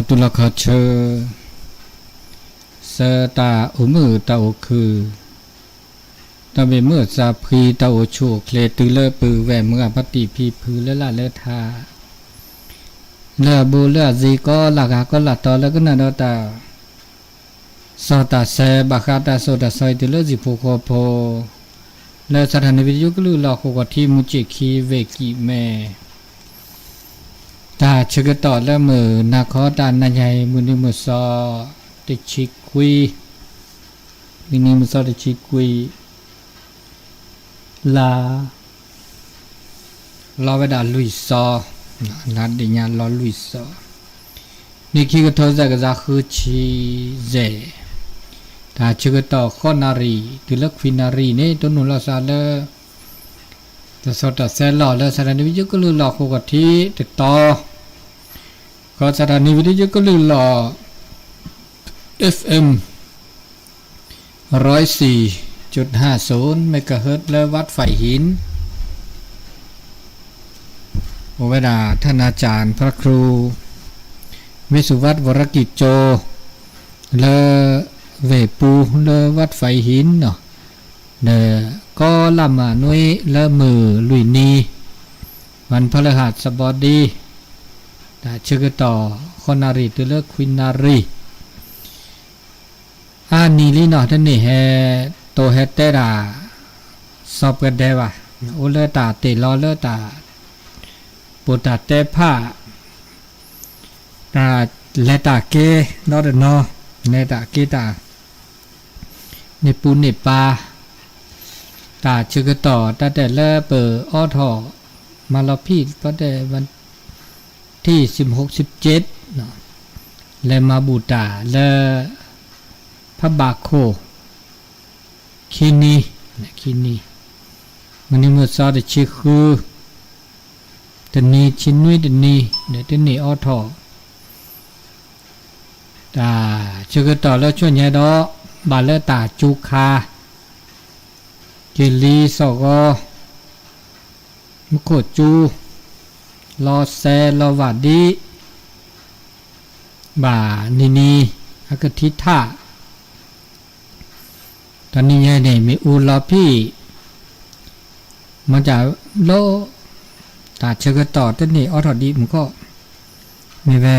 တူၢ်လီၤခီၣ်ဆၢ ဆၢတၢ်အိၣ်မုာ်တၢ်အိၣ်ခုၣ်, တၢ်ဘၣ်မုာ်သးဖှံတၢ်အိၣ်ဆူၣ်အိၣ်ချ့ တုၤလၢပုၢ်ဝဲၢ်မုၢ်ဂၢ်ဖါတံၢ်ဖံဖုလၢလၢ်လၢထး, လၢအဘူးလၢအစ့ၤ ကိးလၢ်ဂၤကိးလၢ်တီၤ လၢကနၣ်ဒီးတၢ် စီၤတၢ်ဆဲး ဘၣ်ဃးတၢ်စိၢ်တၢ်ဆှီအံၤ တုၤလၢဟံၣ်ဖိဃီဖိ, လၢဆၣ်ထၣ်နံၣ်ဝံၤ ယိကလုၢ်လီၢ်ဃိးကီၢ်ထံး မူၢ်စ့ၣ်ခံ ဝ့ၢ်ကံၣ်မဲ, တၢ်ဆၢကတီၢ်လၢမုၢ်နၤခီတၢ်နၤညါအံၤ မုၢ်နံၤမုၢ်သီ တဆံခွံ, မုၢ်နံၤမုၢ်သီတဆံခွံ လါ လီၤဝဲဒၣ်လွံၢ်စီ, လါဒ့ၣ်ညါလီၤလွံၢ်စီ, နံၣ်ခံကထိသၢကယၤဃုဆံယဲၢ်, တၢ်ဆၢကတီၢ်ဃိးနၣ်ရံၣ် တုၤလၢခွံနၣ်ရံၣ်န့ၣ် တိၢ်နီၣ်လီၤသးလၢ တၢ်စီၢ်တၢ်ဆဲးလီၢ် လၢဆၣ်ထၣ်နံၣ်ဝံၤ ယိကလုၢ်လီၢ်ဃိးကီၢ်ထံးတတီၤ, ဃီဆၣ်ထၣ်နံၣ်ဝံၤ ယိကလုၢ်လီၢ် FM ร้อยสี่จุดห้าศูนย์ เมกะเฮิรตซ์ လၢ วัดไผ่หิน အိၣ်ဝဲဒၣ် ท่านอาจารย์พระครู วิสุวัฒน์ วรกิจโจ လၢ ဝ့ၢ်ပူၤ လၢ วัดไผ่หิน နီၤ, ဒီး ကီလၢ်မၤနွံ လၢမုၢ်လွံၢ်နံၤ วันพฤหัสบดี, တၢ်ဆၢကတီၢ် ဃိးနၣ်ရံၣ် တုၤလၢခွံနၣ်ရံၣ် အါနံၤလံနီၤ တန့ၢ်ဟဲ တိၤဟဲတဲတၢ် စီၤပှဲၤဒဲးဘၣ်, အိၣ်လၢတၢ်တ့ၢ်လီၤလၢတၢ် ပိာ်တၢ်တဲဖး, တၢ်လဲၤတၢ်က့ၤ ဒီတနီၤ လဲၤတၢ်က့ၤတၢ် န့ၢ်ပူၤန့ၢ်ပၤ, တၢ်ဆၢကတီၢ် တၢ်တဲလၢပအိးထီၣ် မၤလီၤဖံး ပတဲ วันที่สิบหก สิบเจ็ด လဲၤမၤဘူၣ်တၢ်လၢ ဖးဘးခိၣ် ခံနံၤ, ခံနံၤ, မုၢ်နံၤမုၢ်သီတဆံဃု တနံၤ ဆံနွံတနံၤ ဒီးတန့ၢ်အိးထီၣ် တၢ်ဆၢကတီၢ်လၢဆူညါဒီး ဘၣ်လၢတၢ်စူၤခါ က့ၤလံစီၣ်ဂီၤ မူခိၣ်စူၤ လီၤစဲးလီၤဝၢ်ဒံး ဘၣ်နံၤနံၤ အကထံထၣ် တနံၤညါန့ၣ် မ့ၣ်အူလီၤဖံး မၤတၢ်လီၤ တၢ်ဆၢကတီၢ်တန့ၢ်အိးထီၣ်ဒံးမူခိၣ် မ့ၢ်ဝဲ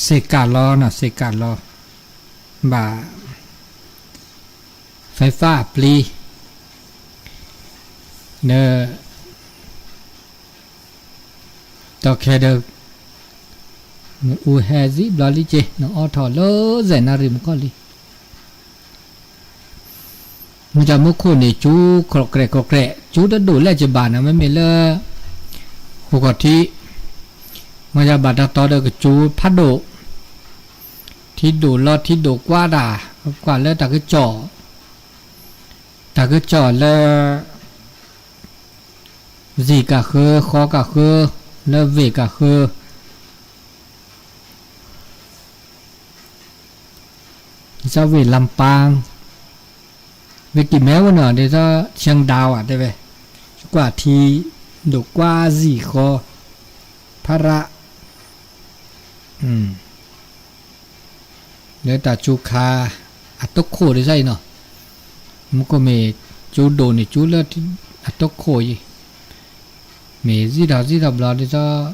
စ့ၢ်ကၣ်လီၤနီၤ စ့ၢ်ကၣ်လီၤ ဘၣ် ไฟฟ้า အပျံၤ ဒီး တီၢ်ခဲဒီး မ့ၣ်အူဟဲစံးဘျီလံက့ၤ နအိးထီၣ်လၢစဲးနၣ်ရံၣ်မူခိၣ်လံ မ့ၢ်တၢ်မူခိၣ်န့ၣ် စူၤခီၣ်ကြဲးခီၣ်ကြဲး စူၤတဒိၣ်လဲၣ်ကဘၣ်နီၤ မ့မ့ၢ်လၢ ဟူၣ်ခီၣ်ထံး မ့ၢ်ယဘၣ်တၢ်တီဒီးကစူၤဖးဒိၣ် ထံဒိၣ်လီၤထံဒိၣ်ကွၢ်တၢ် ကွၢ်လၢတၢ်ကစီၣ် တၢ်ကစီၣ်လၢ စံၣ်ကၣ်ဃၢ ဃီကၣ်ဃၢ လၢဝ့ၢ်ကၣ်ဃၢ ဒ်သိးဝ့ၢ်လၢပၢ် ဝ့ၢ်ကံၢ်မဲဝဲနီၤ ဒ်သိး เชียงดาว တဲဝဲ ကွၢ်ထံဒိၣ်ကွၢ်စံၣ်ဃီ ဖးရး လၢတၢ်စူၤခါ အတခိၣ်ဒ်သိးအံၤနီၤ မူခိၣ်မ့ၢ်စူၤဒိၣ်န့ၣ် စူၤလၢအတခိၣ်အံၤ မ့ၢ်စံၣ်ထီၣ်စံၣ်ထီၣ်ဘျီဒ်သိး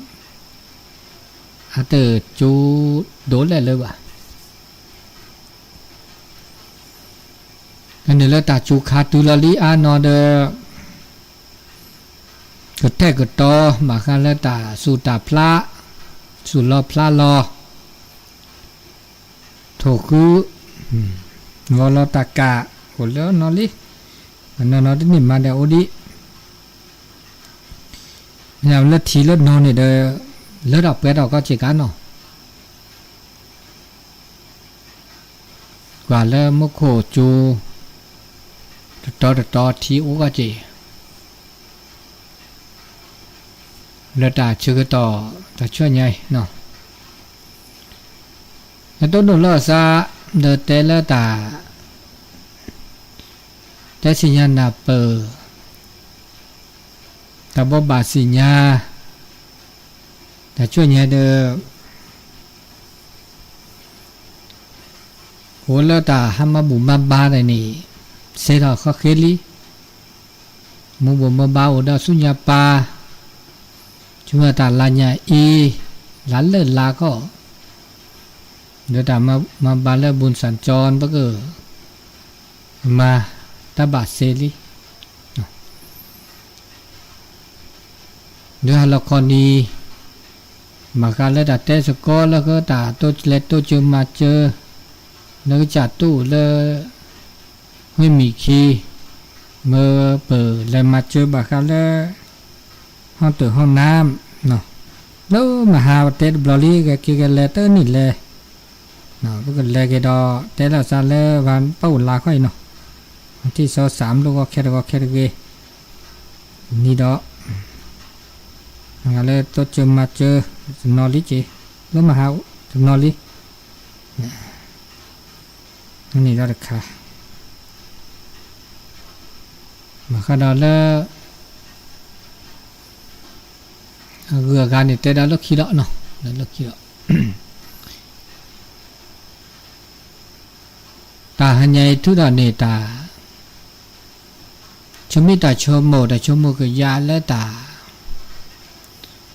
အတစူၤဒိၣ်လဲၣ်လၢၤဘၣ် ကန့ၣ်လၢတၢ်စူၤခါတုၤလီၤလံအါနီၤဒီး ကထဲၣ်ကတီၤ ဘၣ်ဃးလၢတၢ်စူၤတၢ်ဖျါ စူၤလီၤဖျါလီၤ ထိၣ်ဃု ဂီၤလီၤတၢ်ကၣ် အိၣ်လၢနီၤလံ အနီၤနီၤတန့ၢ်မၤဒီးအိၣ်ဒံး မ့ၢ်လၢထံလၢနီၤန့ၣ်ဒီး လၢတၢ်ပှဲၤထီၣ်ကီၢ်စ့ၢ်ကီးနီၤ ကွၢ်လၢမူခိၣ်စူၤ တတီၤတတီၤထံအိၣ်ကီၢ်စ့ၢ် လၢတၢ်ဆၢကတီၢ်တၢ်ဆူညါအံၤနီၤ နတိၢ်နီၣ်လီၤသး ဒီးတဲလၢတၢ် တဲသ့ၣ်ညါနၢ်ပၢၢ် တၢ်ဘိးဘၣ်သ့ၣ်ညါ တၢ်ဆူညါဒီး အိၣ်လၢတၢ်ဟးမၤဘူၣ်မၤဘါန့ၣ်န့ၣ်, စဲးထီၣ်ဃီဃ့လံ, မၤဘူၣ်မၤဘါအိၣ်ဒီးဆူညါပၢ်, ဆိကမိၣ်တၢ်လၢညါအံၤ, လါလၢလါကီၢ်, ဒီးတၢ်မၤဘါလၢ ဘူၣ်စၣ်ကၠီ ပကမၤတၢ်ဘၣ်စဲးလံ. ဒီးဟါလီၤခီနံၤ, ဘၣ်ဃးလၢတၢ်တဲစ့ၢ်ကီးလၢကတၢ်တိလဲၤတိစၢၤမၤစၢၤ, လၢကစၢ်တိၢ်လၢ ဝ့ၢ်မံၤခံ, မ့ၢ်ပလဲၤမၤစၢၤဘၣ်ဃးလၢ ဟီၣ်တၢၢ်ဟီၣ်နၢ်, လၢမဟါပတဲတဘျီလံ ဂဲၤက့ၤဂဲၤလဲၤတန့ၢ်လဲၣ်, ပကလဲၤက့ၤဒီးတဲလီၤစးလၢပအိၣ်လါခီအံၤနီၤ, ထံၣ်စီၤစၢ်မုၢ်ဂီၤခဲတဂီၤခဲတဂ့ၤ, နံၤဒီး လၢတိစၢၤမၤစၢၤ တနီၤလံက့ၤ, လၢမဟါတနီၤလံ, န့ၣ်ဒီးတခါ, ဘၣ်ဃးဒီးလၢ အဂုၤအဂၤန့ၣ် တဲဒၣ်လၢခံလီၤနီၤ, လၢခံလီၤ, တၢ်ဟါညါအံၤထုးထီၣ်န့ၣ်တၢ် ဆိမိၣ်တၢ်ဆိကမိၣ် တၢ်ဆိကမိၣ်ကယါလၢတၢ်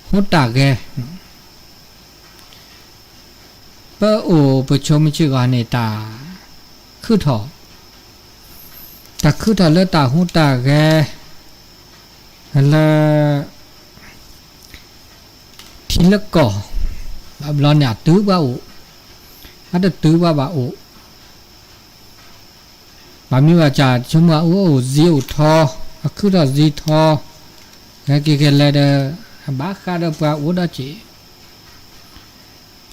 ဟူးတၢ်ဂဲၤ ပအိၣ်ပဆိကမိၣ်စ့ၢ်ကီးန့ၣ် တၢ်ခုၣ်ထီၣ်, တၢ်ခုၣ်ထီၣ်လၢတၢ်ဟူးတၢ်ဂဲၤ လၢ ထံလၢကီၢ်, ဘၣ်ဘျီန့ၣ် အတုၤပှၤအိၣ်, အတတုၤပှၤဘၣ်အိၣ်, ဘၣ်မ့ၢ်ဘၣ်စး ဆိကမိၣ်အအိၣ်အိၣ်စ့အိၣ်ထီ, အခုၣ်ထီၣ်စ့ထီ, ဂဲၤက့ၤဂဲၤလဲၤဒီး အဘၣ်ဃးဒီးပှၤအိၣ်ဒီးက့ၤ,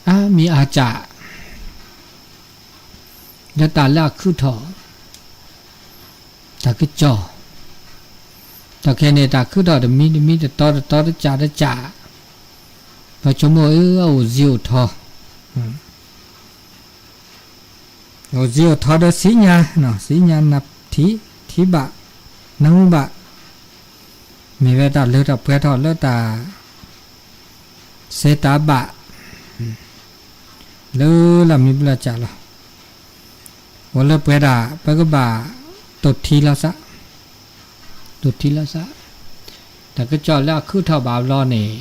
အါမံၤအါစး လၢတၢ်လၢအခုၣ်ထီၣ်, တၢ်ကစီၣ်, တၢ်ခဲန့ၣ် တၢ်ခုၣ်ထီၣ်တမံၤတမံၤ တတီတတီ တစးတစး, ပဆိကမိၣ်အအိၣ်စ့အိၣ်ထီ, အိၣ်စ့အိၣ်ထီဒီးစံညါ, စံညါနၢ်ထံ, ထံဘၣ်, နၢမူဘၣ်, မ့ၢ်ဝဲတၢ်လၢတၢ်ပှဲၤထီၣ်လၢတၢ် စဲတၢ်ဘၣ် လၢလၢမံၤဘျီစးလီၤ. အိၣ်လၢပှဲၤဒၣ် ပကဘၣ်တိၢ်ထံလီၤစး, တိၢ်ထံလီၤစး, တၢ်ကစီၣ်လၢအခုၣ်ထီၣ်ဘၣ်ဘျီန့ၣ်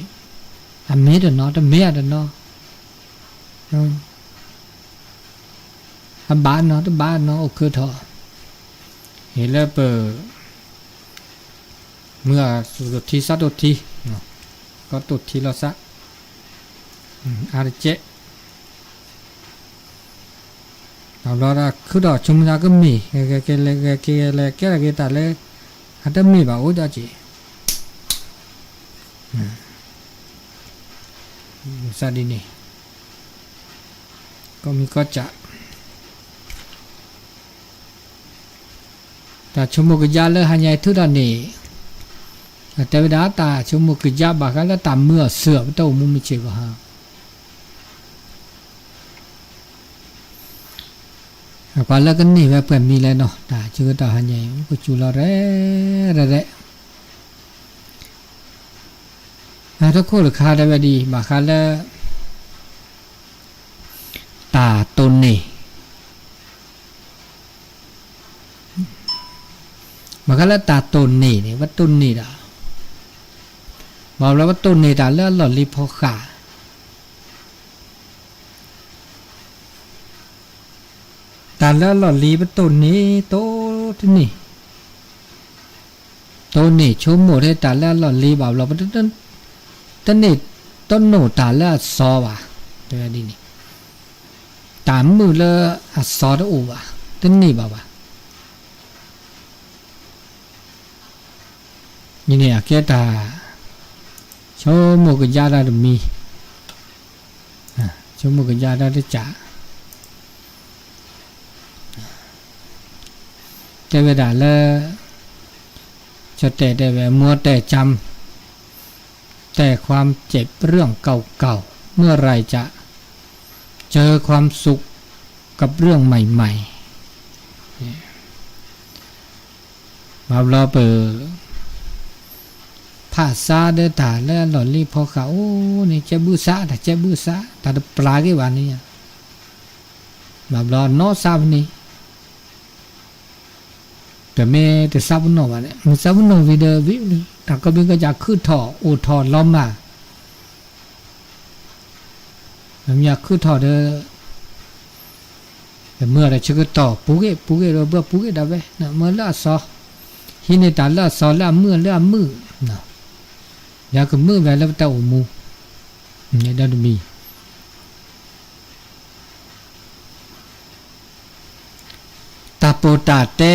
အမ့ၢ်တနီၤ တမ့ၢ်အတနီၤ, အဘၣ်နီၤ တဘၣ်နီၤ အိၣ်ခုၣ်ထီၣ်, ဟ့ၣ်လၢပ မုၢ်အတိၢ်ထံစးတိၢ်ထံ, ကတိၢ်ထံလီၤစး, အါတကဲး, တဘျီဒီးခုၣ်ထီၣ်ဆိကမိၣ်သးကမ့ၢ် ဂဲၤက့ၤလဲၤ ဂဲၤက့ၤလဲၤ ကဲထီၣ်က့ၤတၢ်လၢ အတမ့ၢ်ဘၣ်အိၣ်ဒီးက့ၤ, စးဒ်န့ၣ်, ကီၢ်မံၤကီၢ်စး တၢ်ဆိကမိၣ်ကယါလၢဟါညါအံၤထုးထီၣ်န့ၣ်, အတဲဝဲဒၣ်တၢ်ဆိကမိၣ်ကယါဘၣ်ဃးလၢတၢ်မုာ်အီၣ်စၢၤ ပတအိၣ်မူမုၢ်ဆ့ၣ်ဂီၢ်ဟါ, ပှၤလၢကန့ၢ်ဝဲပှဲၤမံၤလဲၣ်နီၤ တၢ်ဆၢကတီၢ်ဟါညါအံၤ ကစူၤလီၤရဲၣ်ရဲၣ်, တၢ်တခိၣ်တခါတဲဝဲဒ်အံၤ ဘၣ်ဃးလၢ တၢ်တိၢ်န့ၢ် ဘၣ်ဃးလၢတၢ်တိၢ်န့ၢ်န့ၣ် ပတိၢ်န့ၢ်ဒၣ်, ဘၣ်ဘျီပတိၢ်န့ၢ်တၢ်လၢအလီၢ်လံၤဖီဃာ်, တၢ်လၢအလီၢ်လံၤပတိၢ်န့ၢ် တိၢ်တန့ၢ်, တိၢ်န့ၢ်ဆိကမိၣ်ထဲတၢ်လၢအလီၢ်လံၤဘၣ်ဘျီ ပတန့ၢ်တိၢ်နီၣ်တၢ်လၢအစီၤဘၣ်, တဲဝဲဒ်န့ၣ်, တၢ်မုာ်လၢအစီၤတအိၣ်ဘၣ်, တန့ၢ်ဘၣ်ဘၣ်. ယန့ၣ်အကဲတၢ် ဆိကမိၣ်ကယါတၢ်တမံၤ, ဆိကမိၣ်ကယါတၢ်တစး, တဲဝဲဒၣ်လၢ ကတဲတဲဝဲ มัวแต่จำแต่ความเจ็บเรื่องเก่าๆ เมื่อไหร่จะเจอความสุขกับเรื่องใหม่ๆ ဘၣ်ဘျီပ ဖးဆါဒီးတၢ်လၢအလီၢ်လံၤဖီဃာ်အိၣ်န့ၣ် ကဲဘုၣ်စး တၢ်ကဲဘုၣ်စး တၢ်တပျၢ်က့ၤဘၣ်န့ၣ် ဘၣ်ဘျီနီၢ်သးဖဲန့ၣ် ပမ့ၢ်တသးပနီၣ်ဘၣ်န့ၣ် မ့ၢ်သးပနီၣ်ဝံၤဒီး ဝံၤန့ၣ် တၢ်ကီဘ့ၣ်ကစၢ်ခုၣ်ထီၣ်အိၣ်ထီၣ်လီၤမၢ် မ့ၢ်ခုၣ်ထီၣ်ဒီး မုၢ်အီၤဒီးဆၢကတီၢ် ပူၤဂ့ၢ်ပူၤဂ့ၢ်ဒီး ဘၣ်ပူၤဂ့ၢ်ဒၣ်ဝဲ မ့ၢ်လၢအသီ ဟံးန့ၢ်တၢ်လၢအသီလၢအမုာ်လၢအမုာ် ယကမုာ်ဝဲလၢပတၢ်အိၣ်မူ ဒီးတမံၤ တၢ်ပီးတၢ်တဲ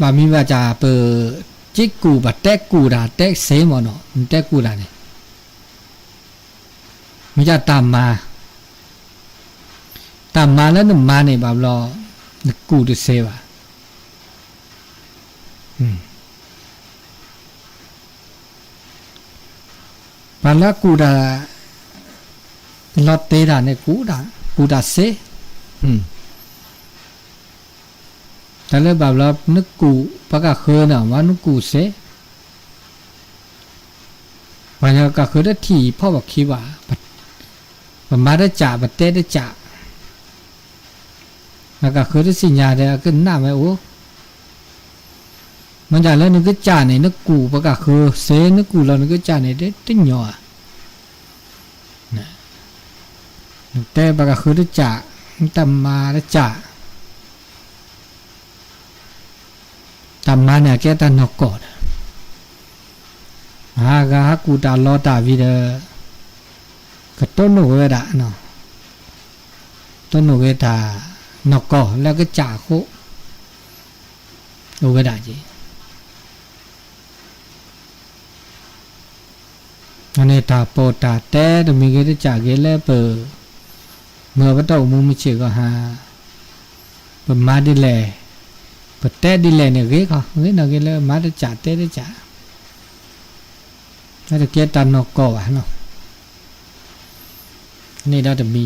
ဘၣ်မံၤဘၣ်တၢ် ပက့ကူၣ်ဘၣ်တဲကူၣ်တၢ်တဲစ့မ့ၢ်နီၤ တဲကူၣ်တၢ်န့ၣ် မ့ၢ်တၢ်မၤ တၢ်မၤလၢနမၤန့ၣ် ဘၣ်ဘျီ နကူၣ်တစ့ဘၣ် ပှၤလၢကူၣ်တၢ် လီၤတဲာ်တၢ်န့ၣ် ကူၣ်တၢ်စ့ တၢ်လၢဘၣ်ဘျီ နကူၣ်ပှၤကဃၢၤန့ၣ် မ့ၢ်နကူၣ်စ့ ပှၤကဃၢၤတထံၣ်ဖီၣ်ဘၣ်ခံဘၣ် ပမၤတစး ပတဲတစး ပှၤကဃၢၤတသ့ၣ်ညါဒီး အကနၣ်ဝဲအိၣ် မ့ၢ်တၢ်လၢနကစၢ်န့ၣ် နကူၣ်ပှၤကဃၢၤစ့ နကူၣ်လီၤနကစၢ်န့ၣ် တညီဧါ နတဲပှၤကဃၢၤတစး နတၢ်မၤတစး တၢ်မၤန့ၣ် အကဲတၢ်နီၢ်ကီၢ်ဒီး အဂၤဟးကူၣ်တၢ်လီတၢ်ဝံၤဒီး ကတိၢ်နီၣ်ဝဲဒၣ် တိၢ်နီၣ်ဝဲတၢ်နီၢ်ကီၢ်လၢအကစၢ်အဃိ အိၣ်ဝဲဒၣ်က့ အန့ၣ်တၢ်ပီးတၢ်တဲတမံၤဂ့ၤတစးဂ့ၤလၢပ မုၢ်အပတီၢ်အိၣ်မူမုၢ်ဆ့ၣ်ဂီၤဟါ ပမၤဒ်လဲၣ် ပတဲဒ်လဲၣ်န့ၣ် ဂ့ၤခီ ဂ့ၤနီၢ်ဂ့ၤလၢမၤတစးတဲတစး တၢ်တကဲတၢ်နီၢ်ကီၢ်ဘၣ်နီၤ န့ၣ်ဒီးတမံ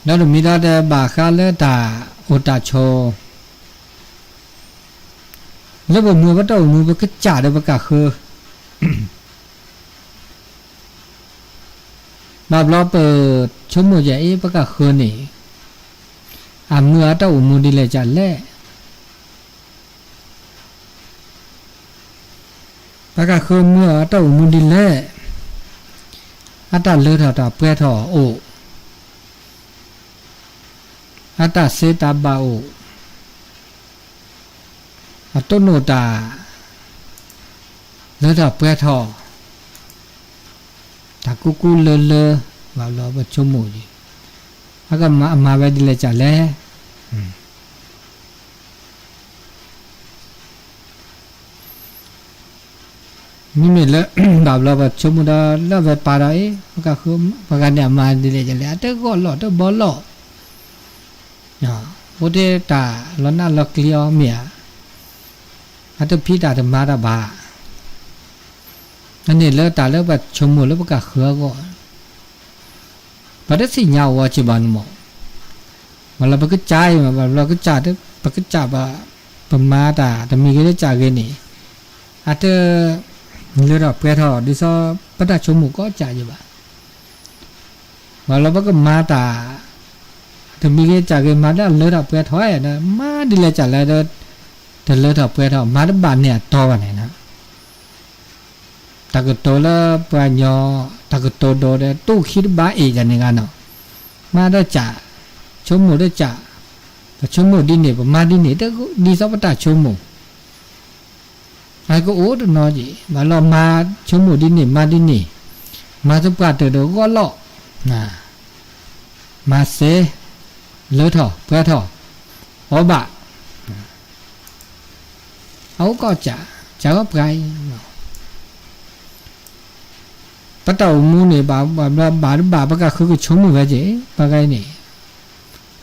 ၤ ဒီးတမံၤဒီးတဲဘၣ်ဃးလၢတၢ်အိၣ်တၢ်ဆိး လၢပမုၢ်ပတၢ်အိၣ်မူပကစၢ်ဒီးပကဃၢၤ ဘၣ်ဘျီပဆိကမိၣ်ယဲအ့ ပကဃၢၤန့ၣ် အမုၢ်အတၢ်အိၣ်မူဒ်လဲၣ်ကလဲၣ် ပကဃၢၤမုၢ်အတၢ်အိၣ်မူဒ်လဲၣ် အတၢ်လၢထီၣ်တၢ်ပှဲၤထီၣ်အိၣ် အတၢ်စ့တၢ်ဘၣ်အိၣ် အတိၢ်နီၣ်တၢ် လၢထီၣ်ပှဲၤထီၣ် တၢ်ကူကူလၢလၢ ဘၣ်ဘျီပဆိကမိၣ်အံၤ အကမၤအမၤဝဲဒ်လဲၣ်ကလဲၣ် မ့မ့ၢ်လၢ ဘၣ်ဘျီပဆိကမိၣ်ဒီးလၢအဝဲပာ်ဒီးအံၤ ပကဃု ပှၤဂၤန့ၣ်အမၤဒ်လဲၣ်ကလဲၣ် အတဂီၢ်လီၢ်တဘီလီၢ် အိၣ်ထဲတၢ်လီၤနးလီၤကျံၤအီၤမ့ၢ်ဧါ, အတဖံးတၢ်တမၤတၢ်ဘၣ်, အန့ၣ်လၢတၢ်လၢပှၤဆိကမိၣ်လၢပကဃုအဂီၢ်, ပှၤတသ့ၣ်ညါအီၤဝဲက့ၤဘၣ်န့ၣ်မး, မ့ၢ်လၢပကစၢ်အံၤမး ဘၣ်ဘျီကစၢ် ပကစၢ်ဘၣ် ပမၤတၢ်တမံၤဂ့ၤတစၢ်ဂ့ၤန့ၣ်, အတ လၢထီၣ်ပှဲၤထီၣ် ဒ်သိးပတၢ်ဆိကမိၣ်ကီးစၢ်ယဘၣ် ဘၣ်လီၤပကမၤတၢ် တမံၤဂ့ၤတစၢ်ဂ့ၤ မၤလၢအလၢထီၣ်ပှဲၤထီၣ်ဒီး မၤဒ်လဲၣ်စၢ်လဲၣ်ဒီး တလၢထီၣ်ပှဲၤထီၣ် မၤတဘၣ်န့ၢ်အတီဘၣ်န့ၣ်, တၢ်ကတိၤလၢပှၤကညီ တၢ်ကတိၤဒိးဒီး တူၢ်ခံတဘၣ်အ့ၣ်ယၤန့ၣ်ဂ့ၤနီၤ, မၤဒီးစၢ် ဆိကမိၣ်ဒီးစၢ်, ပဆိကမိၣ်ဒ်န့ၣ် ပမၤဒ်န့ၣ် ဒ်သိးပတၢ်ဆိကမိၣ် အကအိၣ်တနီၤက့ၤ ဘၣ်လီၤမၤဆိကမိၣ်ဒ်န့ၣ် မၤဒ်န့ၣ်, မၤသပှၢ်တၢၢ်ဒီးဂီၢ်လီၢ်, မၤစ့ လၢထီၣ်ပှဲၤထီၣ် အီၣ်ဘၣ်, အအိၣ်ကီးစၢ် စၢ်ဂီၢ်ပှၤအံၤ ပတၢ်အိၣ်မူန့ၣ် ဘၣ်ဘၣ်ဘၣ် ပကဃုကဆိကမိၣ်ဝဲက့ၤ ပှၤဂၤအံၤန့ၣ်,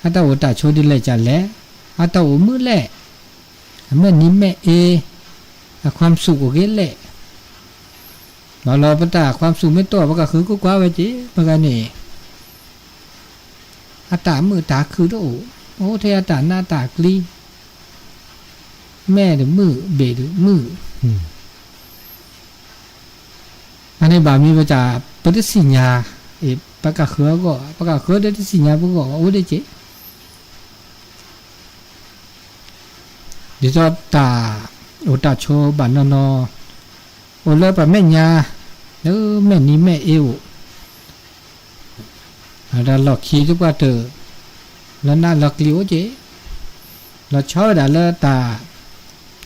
အတၢ်အိၣ်တၢ်ဆိးဒ်လဲၣ်ကလဲၣ်, အတၢ်အိၣ်မုာ်လဲၣ်, အမဲာ်နံၤမဲာ်အ့, အခွၣ်စူၣ်အိၣ်ဂ့ၤလဲၣ်, ဘၣ်လီၤပတၢ်ခွၣ်စူၣ်မ့ၢ်တီၢ် ပကဃုကွၢ်ကွၢ်ဝဲက့ၤ ပှၤဂၤန့ၣ် အတၢ်မုာ်တၢ်ခုၣ်တအိၣ်, အိၣ်ထဲအတၢ်နးတၢ်ကျံၤ, မဲာ်တမုာ် ဘ့ၣ်တမုာ်, အန့ၣ်ဘၣ်မံၤပတၢ် ပတသ့ၣ်ညါ, ပကဃၢအဂီၢ်, ပကဃၢဒီးတသ့ၣ်ညါပဂီၢ်အိၣ်ဒၣ်က့ၤ, ဒ်သိးတၢ်အိၣ်တၢ်ဆိးဘၣ်နီၢ်နီၢ်, အိၣ်လၢပမဲာ်ညါ, လၢမဲာ်နံၤမဲာ်အ့အိၣ်, ဒီးလီၢ်ခံသပှၢ်တၢၢ်, လၢနးလီၤကျံၤအိၣ်က့ၤ, လီၤဆီဝဲဒၣ်လၢတၢ်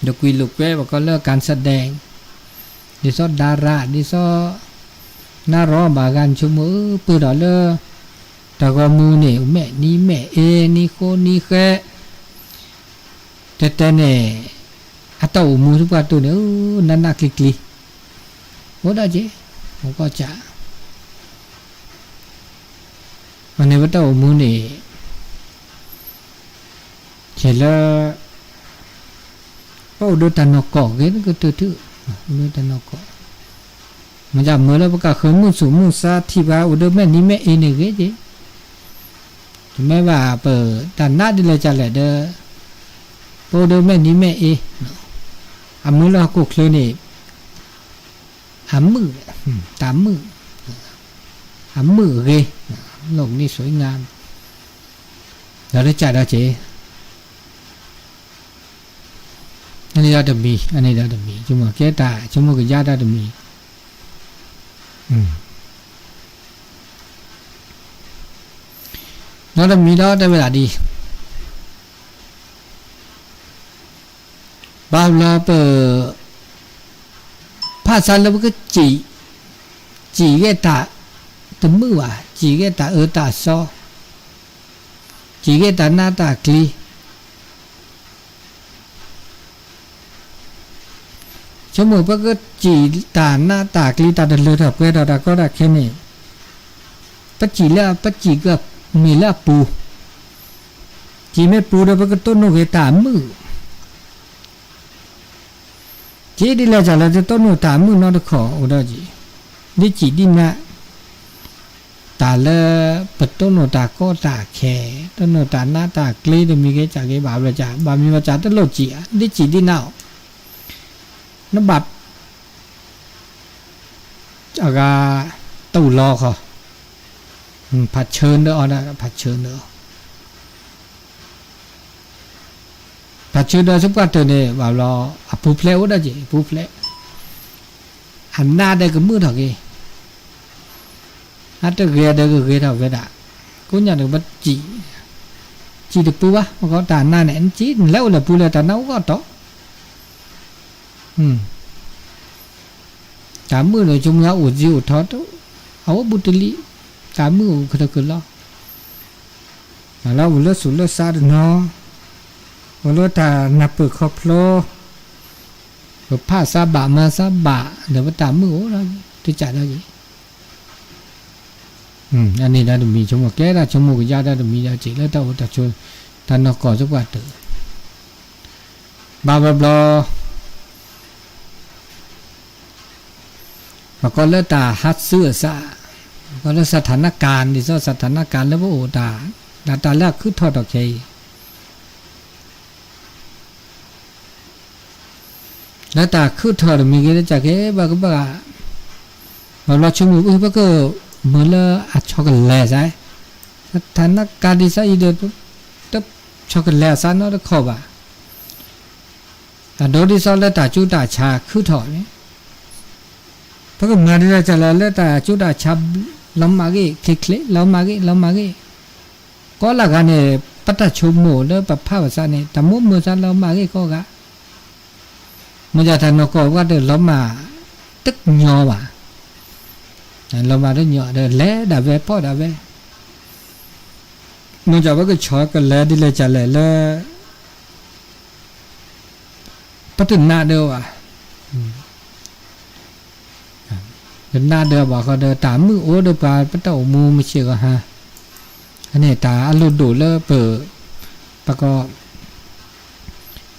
ဒကွံာ်လိာ်ကွဲ ပကိးလၢ การแสดง, ဒ်သိး ดารา, ဒ်သိး နၢ်ရီဘၣ်ဂၤ ဆိကမိၣ်အၢ ပၢၢ်ဒီးလၢ တၢ်ဂီၤမူန့ၣ် မဲာ်နံၤမဲာ်အ့ နံၤဃိနံၤဃဲ, တဲတဲန့ၣ် အတၢ်အိၣ်မူသပှၢ်တၢၢ်န့ၣ် နးနးကျံၤကျံၤ, အိၣ်ဒၣ်က့ၤ, အိၣ်ကီၢ်ကၢ် အန့ၣ်ပတၢ်အိၣ်မူန့ၣ် ကဲလၢ ပအိၣ်ဒီးတၢ်နီၢ်ကီၢ်ဂ့ၤကတၢၢ်ထူၣ်, အိၣ်ဒီးတၢ်နီၢ်ကီၢ်, မ့ၢ်ဒ်မ့ၢ်လၢပကဃၢမုၢ်ဆူၣ်မုၢ်ဆါထံၣ်ဘၣ် အိၣ်ဒီးမဲာ်နံၤမဲာ်အ့န့ၣ်ဂ့ၤက့ၤ, တမ့ၢ်ဘၣ်ပတၢ်နးဒ်လဲၣ်ကလဲၣ်ဒီး ပအိၣ်ဒီးမဲာ်နံၤမဲာ်အ့, အမုၢ်လၢဟီၣ်ခိၣ်ချၢန့ၣ် အမုာ်, တၢ်မုာ်, အမုာ်အဂ့ၤ, โลกนี้สวยงาม, ဒီးတကးဒီးက့ၤ, အန့ၣ်ဒီးတမံၤ, အန့ၣ်ဒီးတမံၤ, ဆိကမိၣ်ကဲတၢ်, ဆိကမိၣ်ကယါတၢ်တမံၤ, ဒီးတမံၤဒီးတဲဝဲဒၣ်ဒ် ဘၣ်ဘျီပ ဖၣ်ဆါလၢပကစံး, စံးဂ့ၤတၢ်တမုာ်ဘၣ်, စံးဂ့ၤတၢ်အၢတၢ်သီ, စံးဂ့ၤတၢ်နးတၢ်ကျံၤ, ဆိကမိၣ်ပကစံးတၢ်နးတၢ်ကျံၤ တၢ်တလၢတၢ်ပှဲၤထီၣ်တၢ်ကီတၢ်ခဲန့ၣ်, ပစံးလၢ ပစံးကမ့ၢ်လၢအပူၤ, စံးမ့ၢ်ပူၤဒီးပကတိၢ်နီၣ်ဂ့ၤတၢ်မုာ် က့ဒ်လဲၣ်တၢ်လၢတတိၢ်နီၣ်တၢ်မုာ်နီတခီၣ်အိၣ်ဒီးက့ၤ, ဒ်စံးဒ်နး, တၢ်လၢပတိၢ်နီၣ်တၢ်ကီတၢ်ခဲ, တိၢ်နီၣ်တၢ်နးတၢ်ကျံၤတမံၤဂ့ၤကၢ်ဂ့ၤဘၣ်ဘျီကၢ်, ဘၣ်မနုၤဘၣ်ကၢ်တလိၣ်စံးဧါ, ဒ်စံးဒ်နးအီၤ, နဘၣ် အဂၤ တူၢ်လီၤခီ, ဖးဆၢဒီးအီၤဒၣ် ဖးဆၢဒီးအီၤ ဖးဆၢဒီးဆူပှၢ်တၢၢ်န့ၣ် ဘၣ်ဘျီ အပူၤဖျဲးအိၣ်ဒၣ်က့ၤ အပူၤဖျဲး, အနးဒီးကမုာ်ထီၣ်က့ၤ, အတဂ့ၤဒီးကဂ့ၤထီၣ်ဝဲဒၣ်, ကိးညါဒီးပစံး, စံးတပူၤဘၣ် မ့ၢ်ကီးတၢ်နးန့ၣ် နစံးနလဲၤအိၣ်လၢပူၤလၢတၢ်နးအိၣ်ကီးတီၤ တၢ်မုာ်ဒီးဆိကမိၣ်အိၣ်စ့အိၣ်ထီ, အအိၣ်ဘူးတလံ, တၢ်မုာ်အိၣ်ကတၢၢ်ကလီ, လၢအိၣ်လၢသူၣ်လၢသးတနီၤ, အိၣ်လၢတၢ်နၢ်ပၢၢ်ခီဖျိ, ပဖးသးဘၣ်မၤသးဘၣ်, ဒီးပတၢ်မုာ်အိၣ်ဒီး, တကးဒီးက့ၤ အန့ၣ်ဒီးတမံၤဆိကမိၣ်ကဲဒၣ်ဆိကမိၣ်ကယါဒီးတမံၤဒီး စံးလၢတၢ်အိၣ်တၢ်ဆိး, တၢ်နီၢ်ကီၢ်သပှၢ်တၢၢ်, ဘၣ်ဘျီဘျီ, ပကိးလၢတၢ်ဟးစူအသး, ပကိးလၢ สถานการณ์, ဒ်သိး สถานการณ์ လၢပအိၣ်တၢ်, တၢ်လၢအခုၣ်ထီၣ်ထီၣ်ခဲအံၤ လၢတၢ်ခုၣ်ထီၣ်တမံၤဂ့ၤ တကးက့ၤ ဘၣ်ကဘၣ်, ဘၣ်ဘျီဆိကမိၣ် ပကမၤလၢအဆီကလဲၤစး, စထၣ်နကၤဒ်သိးအံၤဒီး တဆီကလဲၤအသးနီတခီၣ်ဘၣ်. အဒိဒ်သိးလၢတၢ်ကူတၢ်ဆါခုၣ်ထီၣ်န့ၣ် ပကမၤဒ်လဲၣ်တၢ်လၢ လၢတၢ်ကူတၢ်ဆါ လီၤမၢ်ဂ့ၤ ချ့ချ့ လီၤမၢ်ဂ့ၤ လီၤမၢ်ဂ့ၤ, ကိးလၢဂၤန့ၣ် ပတၢ်ဆိကမိၣ်လၢပဖးဘၣ်ဆၣ်န့ၣ် တၢ်မိၣ်မုာ်သးလီၤမၢ်ဂ့ၤကိးဂၤ, မ့ၢ်ယတၢ်နီၢ်ကီၢ်ဝဲဒီးလီၤမၢ်တညီဘၣ်, လီၤမၢ်တညီဒီး လဲၤဒၣ်ဝဲဖီၣ်ဒၣ်ဝဲ, မ့ၢ်ယပကဆီကလဲၤဒ်လဲၣ်တၢ်လဲၣ်လၢ ပတနးဒၢဘၣ်, တနးဒၢဘၣ်ဃီဒီး တၢ်မုၢ်အိၣ်ဒီးပှၤ ပတၢ်အိၣ်မူမုၢ်ဆ့ၣ်ဂီၤဟါ, အန့ၣ်တၢ်အလိၣ်ဒိၣ်လၢပ ပက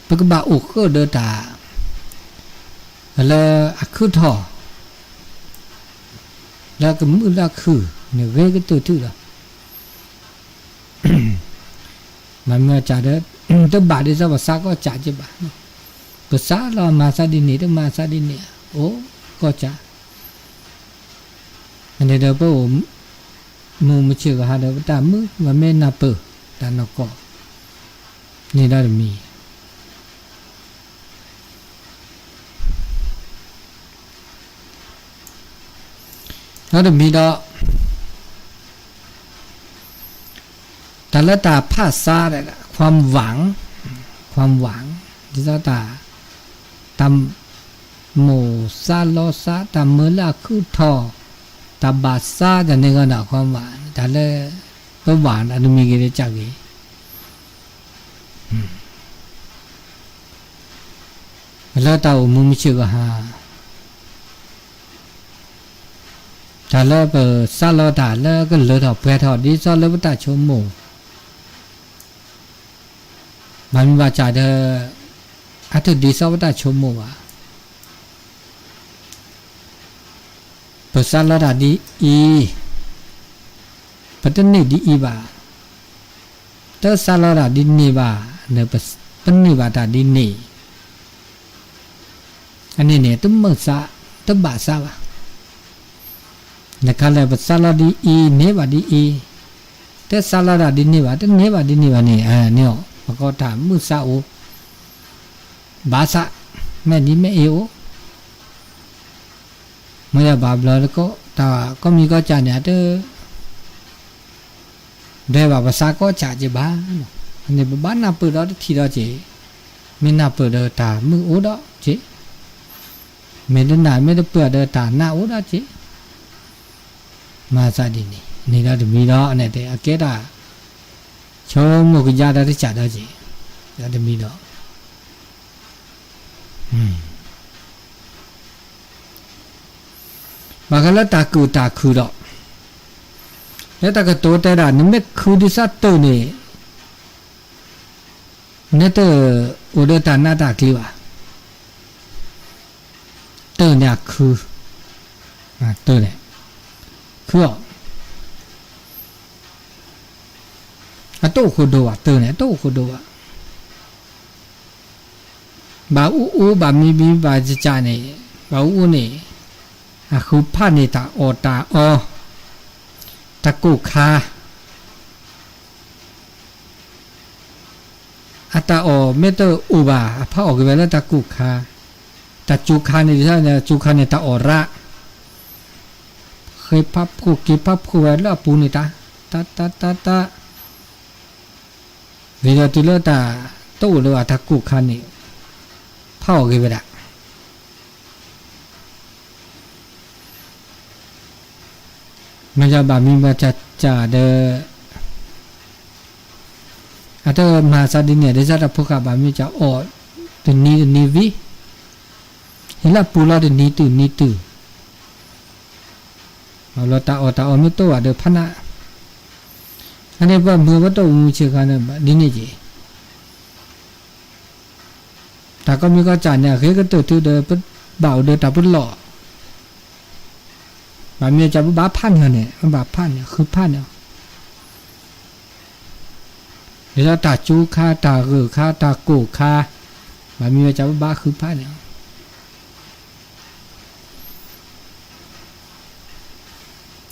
ပကဘၣ်အိၣ်ဃုာ်ဒီးတၢ် လၢအခုၣ်ထီၣ် လၢကမုာ်လၢအခုၣ်န့ၣ် ဂ့ၤကတၢၢ်ထူၣ်လီၤ. မ့ၢ်မ့ၢ်ကၢ်ဒီး တဘၣ်ဒ်သိးပသးကီၢ်ကၢ်က့ဘၣ်, ပသးလီၤမၤသးဒ်န့ၣ် တမၤသးဒ်န့ၣ် အိၣ်ကီၢ်ကၢ်, န့ၣ်ဒီးပအိၣ်မူမုၢ်ဆ့ၣ်ဂီၤဟါဒီး ပတၢ်မုာ် ပမ့ၢ်နၢ်ပၢၢ်တၢ်နီၢ်ကီၢ် န့ၣ်ဒီးတမံၤ ဒီးတမံၤဒီး တၢ်လၢတၢ်ဖးစါ ความหวัง ความหวัง ဒ်သိးတၢ် တၢ်မိၣ်စါလီစါ တၢ်မၢလၢအခုၣ်ထီၣ် တၢ်ဘၣ်စါ တၢ်န့ၣ်ဂီၢ်ဒီး ความหวัง တၢ်လၢ ပဘၣ်တၢ်တမံၤဂ့ၤတကးဂ့ၤ လၢတၢ်အိၣ်မူမုၢ်ဆ့ၣ်ဂီၤဟါ တၢ်လၢပစါလီတၢ်လၢကလၢထီၣ်ပှဲၤထီၣ် ဒ်သိးလၢပတၢ်ဆိကမိၣ် ဘၣ်မ့ၢ်ဘၣ်စးဒီး အတဒ်သိးပတၢ်ဆိကမိၣ်ဘၣ်. ပစးလီတၢ်ဒ်အံၤ, ပတန့ၢ်ဒ်အံၤဘၣ်. တစးလီတၢ်ဒ်န့ၣ်ဘၣ်, ပန့ၢ်ဘၣ်တၢ်ဒ်န့ၣ်. အန့ၣ်န့ၣ် တမုာ်စါ, တဘၣ်စါဘၣ်. နခါလၢပစးလီဒ်အံၤ န့ၢ်ဘၣ်ဒ်အံၤ, တစးလီတၢ်ဒ်န့ၣ်ဘၣ် တန့ၢ်ဘၣ်ဒ်န့ၣ်ဘၣ်န့ၣ်, န့ၣ်အီၤ ပကိးတၢ်မုာ်စါအိၣ်, ဘၣ်စး, မ့ၢ်ဒ်မ့ၢ်အ့ၣ်အိၣ်. မ့ၢ်ယဘၣ်ဘျီတကိး တၢ်ကိးမံၤကိးစးန့ၣ် အတ ဒဲးဘၣ်ပစးကိးစးက့ဘၣ်. န့ၣ်ပဘၣ်နၢ်ပၢၢ်ဒီးတထံၣ်ဒီးက့ၤ, မ့ၢ်နၢ်ပၢၢ်ဒီးတၢ်မုာ်အိၣ်ဒီးက့ၤ, မ့ၢ်တနၢ်မ့ၢ်တပၢၢ်ဒီးတၢ်နးအိၣ်ဒီးက့ၤ, မၤသးဒ်န့ၣ် န့ၣ်ဒီးတမံၤဒီး အန့ၣ်တဲ အကဲတၢ် ဆိကမိၣ်ကယါဒီးတစးဒီးက့ၤ, ဒီးတမံၤဒီး ဘၣ်ဃးလၢတၢ်ကုာ်တၢ်ခုၣ်ဒီး, လၢတၢ်ကတိၤတဲဒၣ် နမ့ၢ်ခုဒ်သိးတၢ်န့ၣ်, နတအိၣ်ဒီးတၢ်နးတၢ်ကျ့ဘၣ်. တၢ်န့ၣ်အခု, တၢ်န့ၣ်, ခုအီၤ, အတအိၣ်ဃိဒိဘၣ်, တၢ်န့ၣ် အတအိၣ်ဃိဒိဘၣ်. ဘၣ်အူအူ ဘၣ်မံမံ ဘၣ်စစးန့ၣ်, ဘၣ်အူအူန့ၣ်, အဃုဖးန့ၢ်တၢ်အီၣ်တၢ်အီ, တၢ်ကိၢ်ခါ, အတၢ်အီၣ်မ့ၢ်တအိၣ်ဘၣ် အဖးအီၣ်က့ၤဝဲလၢတၢ်ကိၢ်ခါ, တၢ်ကၠိခါန့ၣ်, ကၠိခါန့ၣ် တၢ်အီၣ်ရၣ်, ဃ့ဖးဖှိၣ်က့ၤဖးဖှိၣ်ဝဲလၢအပူၤန့ၣ်တၢ်, တၢ်တၢ်တၢ်တၢ် ဂ့ၤဒီးတုၤလၢတၢ်တအိၣ်လၢၤဘၣ် တၢ်ကိၢ်ခါန့ၣ် ဖးအီၣ်က့ၤဝဲဒၣ်. မ့ၢ်ယဘၣ်မံဘၣ်စးစးဒီး အတမၤသးဒ်န့ၣ် ဒ်သိးတၢ်ဖိဃာ်ဘၣ်မ့ၢ်စးအီၣ်တနံၤတနံၤဝံၤ, ဟံးလၢပူၤလီၤတနံၤတုၤနံၤတုၤ, ဘၣ်ဘျီတၢ်အီၣ်တၢ်အီမ့ၢ်တအိၣ်ဘၣ်ဒီးဖးနး, အန့ၣ်ပမုာ်ပတၢ်အိၣ်မူဆ့ၣ်ဃါန့ၣ်ဒ်န့ၣ်က့ၤ တၢ်ကိးမံၤကိးစးန့ၣ် အဂ့ၤကတၢၢ်တုၤဒီး ပဘၣ်အိၣ်ဒီးတၢ်ပလီၢ်, ဘၣ်မ့ၢ်စးပဘၣ်ဖးန့ၢ်အီၤန့ၣ် ပဘၣ်ဖးန့ၢ် ဃုဖးန့ၢ်အီၤ, ဒ်သိးတၢ်ကၠိခါ တၢ်ဂၢၢ်ခါ တၢ်ကိၢ်ခါ, ဘၣ်မ့ၢ်ဝဲစးပဘၣ်ဃုဖးန့ၢ်အ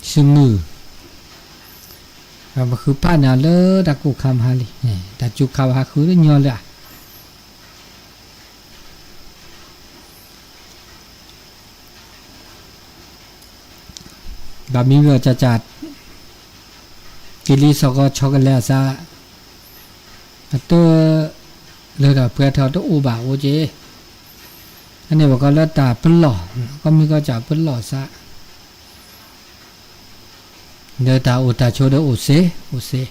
ီၤ စမုၢ်, ပဃုဖးန့ၢ်အီၤလၢတၢ်ကိၢ်ခါမဟါလံ, တၢ်ကၠိခါပဟးဃုလၢညီလၢ ဘၣ်မံဘၣ်စးစး, ကလံၤစ့ၢ်ကီးဆီကလဲၤအသး, အတ လၢတၢ်ပှဲၤထီၣ်တအိၣ်ဘၣ်အိၣ်က့ၤ, အန့ၣ်ပကိးလၢတၢ်ပလီၢ်, ကိးမံၤကိးစးပလီၢ်သး, ဒီးတၢ်အိၣ်တၢ်ဆိးဒီးအိၣ်စ့, အိၣ်စ့,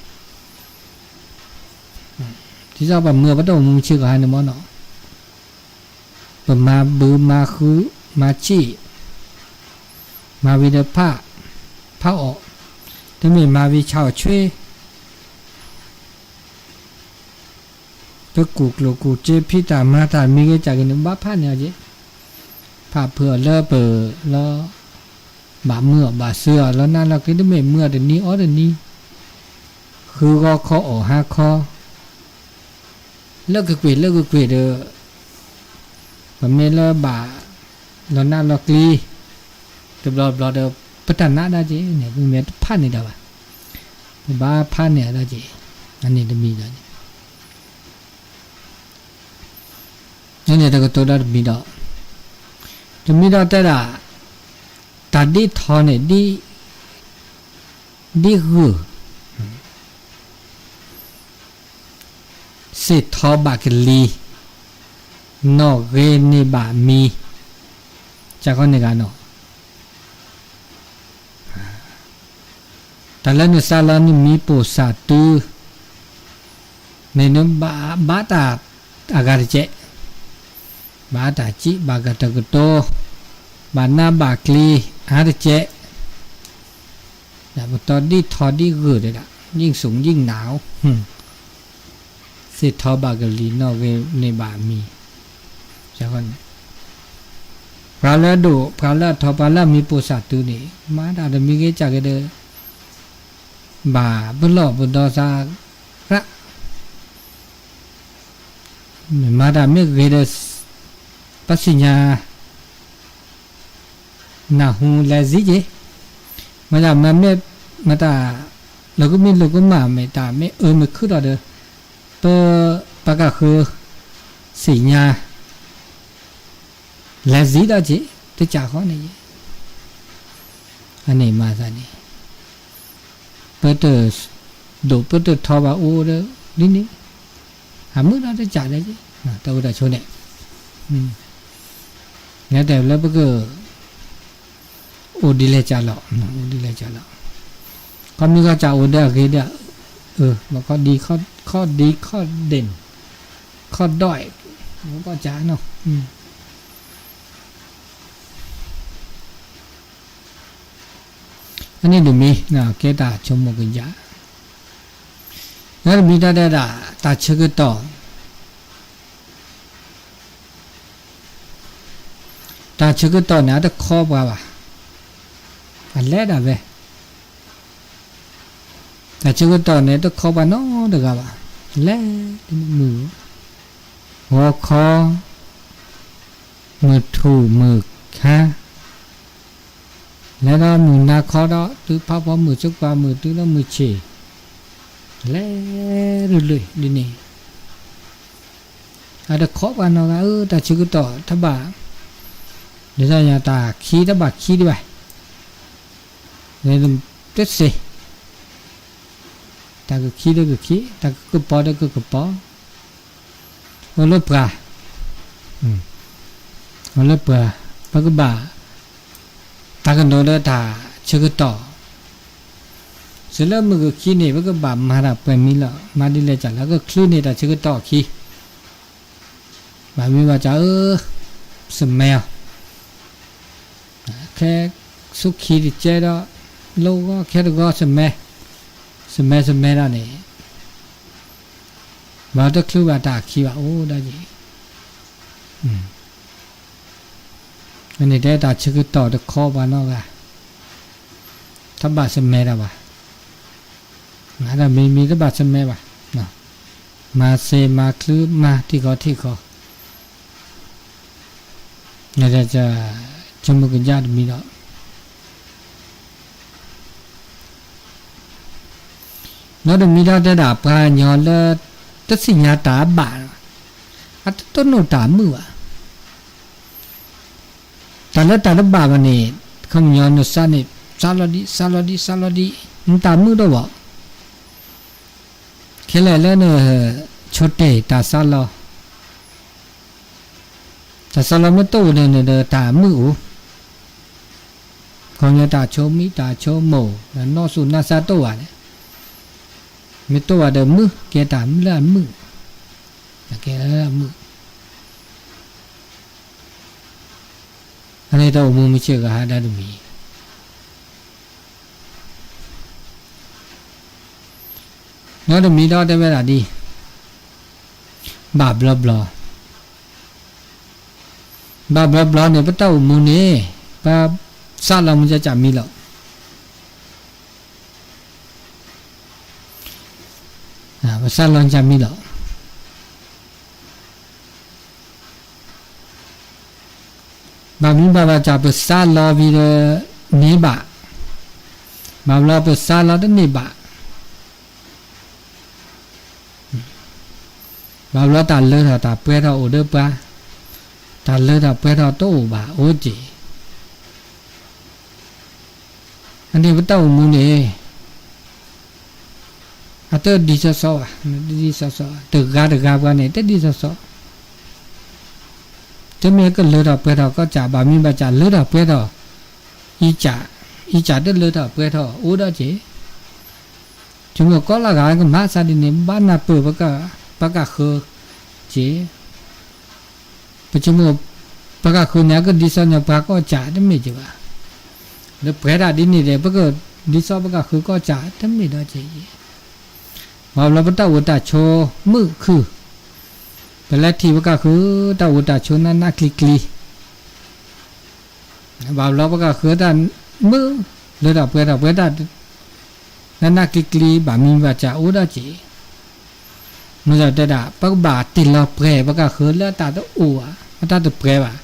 ဒ်သိးပမုာ်ပတၢ်အိၣ်မူဆ့ၣ်ကီးဟါန့ၣ်မ့ၢ်နီၤ ပမၤဘုမၤဃုမၤဆံး, မၤဝံၤဒီးဖး, ဖးအီၣ်, တမ့ၢ်မၤဝံၤဆါအီၣ်ဆွ့, ပကူၣ်ကျိၣ်ကူၣ်စ့ဖံးတၢ်မၤတၢ်မံၤဂ့ၤစးဂ့ၤန့ၣ် ဘၣ်ဖးန့ၢ်အီၤက့ၤ, ဖးဖုးအီၤလၢပလီၢ်, ဘၣ်မုာ်အီၤဘၣ်စၢၤအီၤလီၤနးလီၤကျံ တမ့ၢ်မုာ်အီၤတနံၤအီၣ်တနံၤ, ဃုဂီၤခီအီၣ်ဟါခီ လၢကကွ့ၢ်လၢကကွ့ၢ်ဒီး, ပမ့ၢ်လၢဘၣ်လီၤနးလီၤကျံ, တဘျီဘျီဒီး ပတၢ်နာ်ဒၣ်က့ၤန့ၣ် ပမ့ၢ်တဖးန့ၢ်ဒၣ်ဘၣ်, ပဘၣ်ဖးန့ၢ်အဒၣ်က့ၤ, အန့ၣ်တမံၤဒီး န့ၣ်တကတိၤဒီးတမံၤဒီး, တမံၤဒီးတဲဒၣ်, တၢ်ဒ်ထီန့ၣ်, ဒ်ဂုၢ်, စ့ၣ်ထီဘၣ်ကလံၤ, နီၣ်ဂ့ၤန့ၢ်ဘၣ်မံၤ, ကၢ်ခီန့ၣ်ဂ့ၤနီၤ တၢ်လၢနစးလီၤနမံၤပိာ်စၢ်တုၤ, န့ၣ်နဘၣ်တၢ်အဂၤတကဲး, ဘၣ်တၢ်စံးဘၣ်ကတၢၢ်ကတိၤ, ဘၣ်နးဘၣ်ကျံၤအါတကဲး, ပတီၢ်ဒ်ထီဒ်ဂုၢ်တဲဒၣ်, ยิ่งสูงยิ่งหนาว, စ့ၣ်ထီဘၣ်ကလံၤ နီၣ်ဂ့ၤန့ၢ်ဘၣ်မံၤ, န့ၣ်, ပှၤလၢအဒိၣ် ပှၤလၢအထီ ပှၤလၢအမံၤပိာ်စၢ်တုၤန့ၣ် မၤတၢ်တမံၤဂ့ၤကၢ်ဂ့ၤဒီး ဘၣ်ပလီၢ်ပဒီသးရၣ်, မၤတၢ်မ့ၢ်ဂ့ၤဒီး ပသ့ၣ်ညါ နၢ်ဟူလဲၤစံက့ၤ, မၤတၢ်မၤမ့ၢ် မၤတၢ် လီၤကမံလီၤကမၣ်မ့ၢ်တၢ်မ့ၢ်အၢမ့ၢ်ခုၣ်ထီၣ်ဒီး ပ ပကဃု သ့ၣ်ညါ လဲၤစံဒၣ်က့ၤ တကးဃီန့ၣ်, အန့ၣ်မၤသးန့ၣ် ပတ ဒိၣ်ပတထီဘၣ်အိၣ်ဒီး ဒ်န့ၣ် အမုာ်ဒီးတကးဒီး တၢ်အိၣ်တၢ်ဆိးန့ၣ် လၢတဲလၢပက အိၣ်ဒ်လဲၣ်ကးလီၤ, အိၣ်ဒ်လဲၣ်ကးလီၤ, ခီမ့ၢ်ကီၢ်ကးအိၣ်ဒီးအဂ့ၤဒီး, ခီဒံခီဒ့ၣ်, ခီဒိး, ကီၢ်ကးနီၤ အန့ၣ်တမံၤ ကဲတၢ်ဆိကမိၣ်ကယၢ်, လၢတမံၤတၢ်တဲဒၣ် တၢ်ဆၢကတီၢ်, တၢ်ဆၢကတီၢ်န့ၣ် အတခီပှၤဘၣ်, အလဲၤဒၣ်ဝဲ, တၢ်ဆၢကတီၢ်န့ၣ် တခီပှၤနီတဂၤဘၣ်, လဲၤမုၢ်ဂီၤခီ မုၢ်ထူၣ်မုၢ်ခါ လဲၤဒီးမုၢ်နၤခီဒီး တုၤဖးဖီမုၢ်သကွၢ်မုၢ်တုၤလၢမုၢ်ဆ့ၣ်, လဲၤရူၤလွံၢ်ဒ်န့ၣ်, အတခီပှၤနီၢ်ဂၤဧၢ, တၢ်ဆၢကတီၢ်တဘၣ်, ဒ်သိးညါတၢ်ခံတဘၣ်ခံဒံးဘၣ်, တသ့, တၢ်ကခံဒီးကခံ, တၢ်ကကပီၤဒီးကကပီၤ, အိၣ်လၢပှၤ, အိၣ်လၢပှၤ, ပကဘၣ် တၢ်ကနိးဒီးတၢ်ဆၢကတီၢ်, စၢၤလၢမုၢ်ကခံန့ၣ် ပကဘၣ်မၤတၢ်ပှဲၤမံၤလီၤ, မၤဒ်လဲၣ်ကးလၢကချုးန့ၢ်တၢ်ဆၢကတီၢ်အခံ, ဘၣ်မံၤဘၣ်ကးအၢ, စမဲအီၤ, ခဲဆူခံတကဲဒီး, လိဂီခဲတဂီ စမဲ, စမဲစမဲဒၣ်န့ၣ် ဘၣ်တချုးဘၣ်တၢ်ခံဘၣ်အိၣ်ဒၣ်က့ၤ, န့ၣ်တဲတၢ်ဆၢကတီၢ်တခီပှၤနီတဂၤ, တဘၣ်စမဲတၢ်ဘၣ်, မၤတၢ်မံၤမံၤတဘၣ်စမဲဘၣ်, မၤစ့မၤချုးမၤထံၣ်ခီထံၣ်ခီ, ဆိကမိၣ်ကယၢ်တမံၤဒီး နီတမံၤဒီးတဲဒၣ် ပှၤကညီလၢ တသ့ၣ်ညါတၢ်ဘၣ်, အတတိၢ်နီၣ်တၢ်မုာ်ဘၣ်, တၢ်လၢတၢ်တဘၣ်ဘၣ်န့ၣ် ခီပညီနစးန့ၣ် စးလီၤဒံး စးလီၤဒံး စးလီၤဒံး နတၢ်မုာ်တအိၣ်ဘၣ်, ခဲလၢာ်လၢန ဆိတ့ၢ်တၢ်စးလီၤ တၢ်စးလီၤမ့ၢ်တအိၣ်န့ၣ်ဒီး တၢ်မုာ်အိၣ်, ခီပညီတၢ်ဆိမံ တၢ်ဆိမိၣ် နီၢ်စူၢ်နီၢ်စၢ်တအိၣ်ဘၣ်န့ၣ်, မ့ၢ်တအိၣ်ဘၣ်ဒီးမုာ် ကဲတၢ်လၢအမုာ်, ကဲလၢအမုာ်, အန့ၣ်တၢ်အိၣ်မူမုၢ်ဆ့ၣ်ဂၤဟးဒၣ်တမံၤ နီတမံၤဒီးတဲဝဲဒၣ်ဒ် ဘၣ်ဘျီဘျီ, ဘၣ်ဘျီဘျီန့ၣ် ပတၢ်အိၣ်မူန့ၣ် ပစးလီၤမုၢ်ကၢ်ကၢ်မံလီၤ, ပစးလီၤကၢ်မံလီၤ. ဘၣ်မံဘၣ်ဘၣ်ကၢ်ပစးလီၤဝံၤဒီး န့ၢ်ဘၣ်, ဘၣ်ဘျီပစါလီၤတန့ၢ်ဘၣ်, ဘၣ်ဘျီတၢ်လၢထီၣ်တၢ်ပှဲၤထီၣ်အိၣ်ဒီးပှၤ, တၢ်လၢထီၣ်ပှဲၤထီၣ်တအိၣ်ဘၣ်အိၣ်က့ၤ, အန့ၣ်ပတၢ်အိၣ်မူန့ၣ် အတဒ်သိးသိးဘၣ်, တဒ်သိးသိး, တဂၤတဂၤပှၤန့ၣ် တဒ်သိးသိး, တမ့ၢ်ကလၢထီၣ်ပှဲၤထီၣ်ကီၢ်စဲၣ် ဘၣ်မံၤဘၣ်စးလၢထီၣ်ပှဲၤထီၣ်, အံကၢ်, အံကၢ်တလၢထီၣ်ပှဲၤထီၣ်အိၣ်ဒီးက့ၤ, ဆိကမိၣ်ကီးလၢဂၤကမၤသးဒ်န့ၣ် ဘၣ်နၢ်ပၢၢ်ပကဃၢၤက့ၤ ပဆိကမိၣ် ပကဃၢၤန့ၣ် အကဒ်သိးန့ၣ်ပှၤကီၢ်စဲၣ်တမ့ၢ်က့ၤဘၣ်, လၢပှဲၤတၢ်ဒ်န့ၣ်ဒီး ပကဒ်သိးပကဃၢၤကီၢ်စဲၣ်တမ့ၢ်ဒီးက့ၤ, ဘၣ်ဘျီပတၢ်အိၣ်တၢ်ဆိးမုာ်ခုၣ်, ပလဲၤထံၣ်ပကဃၢၤတၢ်အိၣ်တၢ်ဆိးနးနးကျံၤကျံၤ ဘၣ်ဘျီပကဃၢၤတၢ်မုာ်လၢတၢ်ပှဲၤထီၣ်ပှဲၤတၢ် နးနးကျံၤကျံၤ ဘၣ်မံၤဘၣ်စးအိၣ်ဒီးက့ၤ, မ့ၢ်ဒီးတဲဒၣ် ပကဘၣ်တ့ၢ်လီၤပှဲၤပကဃၢၤလၢတၢ်တအိၣ်ဘၣ် တၢ်တပှဲၤဘၣ်,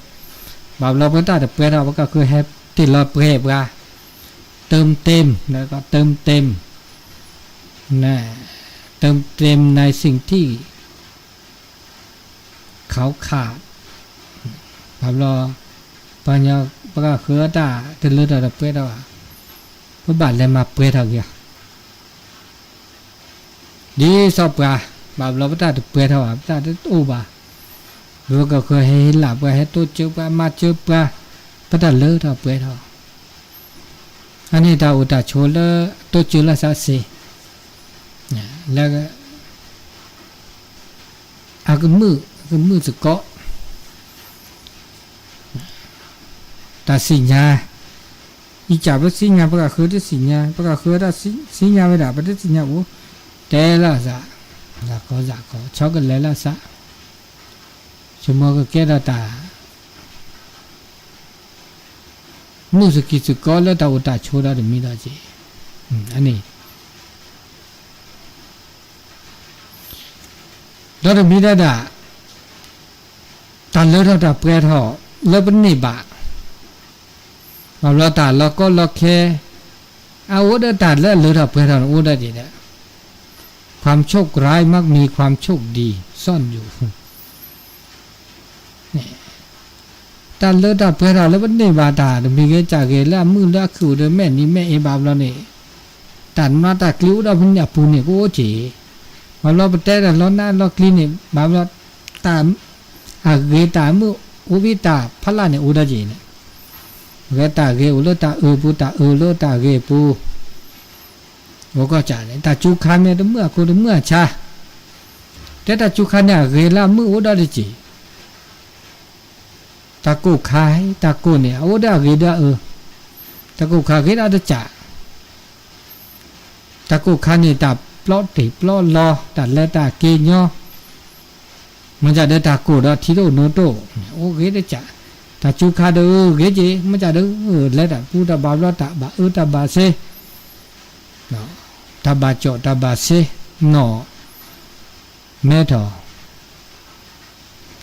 ဘၣ်ဘျီပတၢ်တပှဲၤထီၣ် ပကဃၢၤဟဲတ့ၢ်လီၤပှဲၤပှၤ, เติมเต็ม เติมเต็ม เติมเต็ม ในสิ่งที่ เขาขาด ဘၣ်ဘျီ ပှၤညီ ပကဃၢၤတၢ်တလၢထီၣ်တပှဲၤထီၣ်ဘၣ် ပဘၣ်လဲၤမၤပှဲၤထီၣ်က့ၤအီၤ ဒ်သိးပှၤ ဘၣ်ဘျီပတၢ်တပှဲၤထီၣ်ဘၣ် ပတၢ်တအိၣ်ဘၣ်, ပကဃၢၤဟဲဟ့ၣ်လၢပှၤ ဟဲတိစၢၤပှၤ မၤစၢၤပှၤ ပတၢ်လၢထီၣ်ပှဲၤထီၣ်, အန့ၣ်တၢ်အိၣ်တၢ်ဆိးလၢတိစၢၤလီၤသးစ့ၢ်, လၢ အကမုာ် အကမုာ်သကိး တၢ်သ့ၣ်ညါ, အံၤကၢ်ပသ့ၣ်ညါ ပကဃၢၤတသ့ၣ်ညါ, ပကဃၢၤတၢ်သ့ၣ်ညါဝဲဒၣ် ပတသ့ၣ်ညါအိၣ်, တဲလီၤသး, သးကီသးကီ ဆီကလဲၤလီၤသး, ဆိကမိၣ်ကကဲထီၣ်တၢ် မုၢ်သကံၢ်သကိးလၢတၢ်အိၣ်တၢ်ဆိးဒီးတမံၤဒီးက့ၤ, အန့ၣ် ဒီးတမံၤဒၣ်ဒၣ် တၢ်လၢထီၣ်တၢ်ပှဲၤထီၣ်လၢပန့ၢ်ဘၣ်, ဘၣ်ဘျီတၢ်လီၤကီလီၤခဲ, အအိၣ်ဒီးတၢ်လၢအလၢထီၣ်ပှဲၤထီၣ်န့ၣ်အိၣ်ဒီးက့ၤဒီး, ความโชคร้ายมักมีความโชคดีซ่อนอยู่ တၢ်လၢတၢ်ပှဲၤထီၣ်လၢပန့ၢ်ဘၣ်တၢ် တမံၤဂ့ၤကၢ်ဂ့ၤ လၢအမုာ်လၢအခုၣ်ဒီးမဲာ်နံၤမဲာ်အ့ဘၣ်ဘျီန့ၣ်, တၢ်နးတၢ်ကျံၤအိၣ်ဒီးပန့ၢ်အပူၤန့ၣ်ကအိၣ်က့ၤ, ဘၣ်ဘျီပတဲတၢ်လီၤနးလီၤကျံၤန့ၣ် ဘၣ်ဘျီ တၢ်အဂ့ၤတၢ်အမုာ်အိၣ်ဘံၣ်တၢ်ဖးလၢ်န့ၣ်အိၣ်ဒီးက့ၤန့ၣ်, ဂဲၤတၢ်ဂ့ၤအိၣ်လၢတၢ်အၢပူၤ တၢ်အၢလၢတၢ်ဂ့ၤအပူၤ အိၣ်ကီၢ်ကၢ်န့ၣ် တၢ်စူၤခါမ့ၢ်တမုာ်အခိၣ်တမုာ်အဆါ, တဲတၢ်စူၤခါန့ၣ်အဂ့ၤလၢအမုာ်အိၣ်ဒီးတက့ၢ်, တၢ်ကိၢ်ခါ တၢ်ကိၢ်န့ၣ် အအိၣ်ဒီးအဂ့ၤဒီးအအၢ, တၢ်ကိၢ်ခါဂ့ၤဒီးတကၢ်, တၢ်ကိၢ်ခါန့ၣ် တၢ်ပျီတ့ၢ်ပျီလီၤ တၢ်လဲၤတၢ်က့ၤညီ မ့ၢ်ကဒီးတၢ်ကိၢ်ဒီးထံတအိၣ်နိတအိၣ် အိၣ်ဂ့ၤတကၢ်, တၢ်စူၤခါဒီးဂ့ၤက့ၤ မ့ၢ်ကဒီး လဲၤတၢ်ပူတၢ်ဘၣ်ဘျီတၢ်ဘၣ်အၢတၢ်ဘၣ်သီ, တၢ်ဘၣ်ကီၣ်တၢ်ဘၣ်သီ, နီၢ်မဲထီၣ်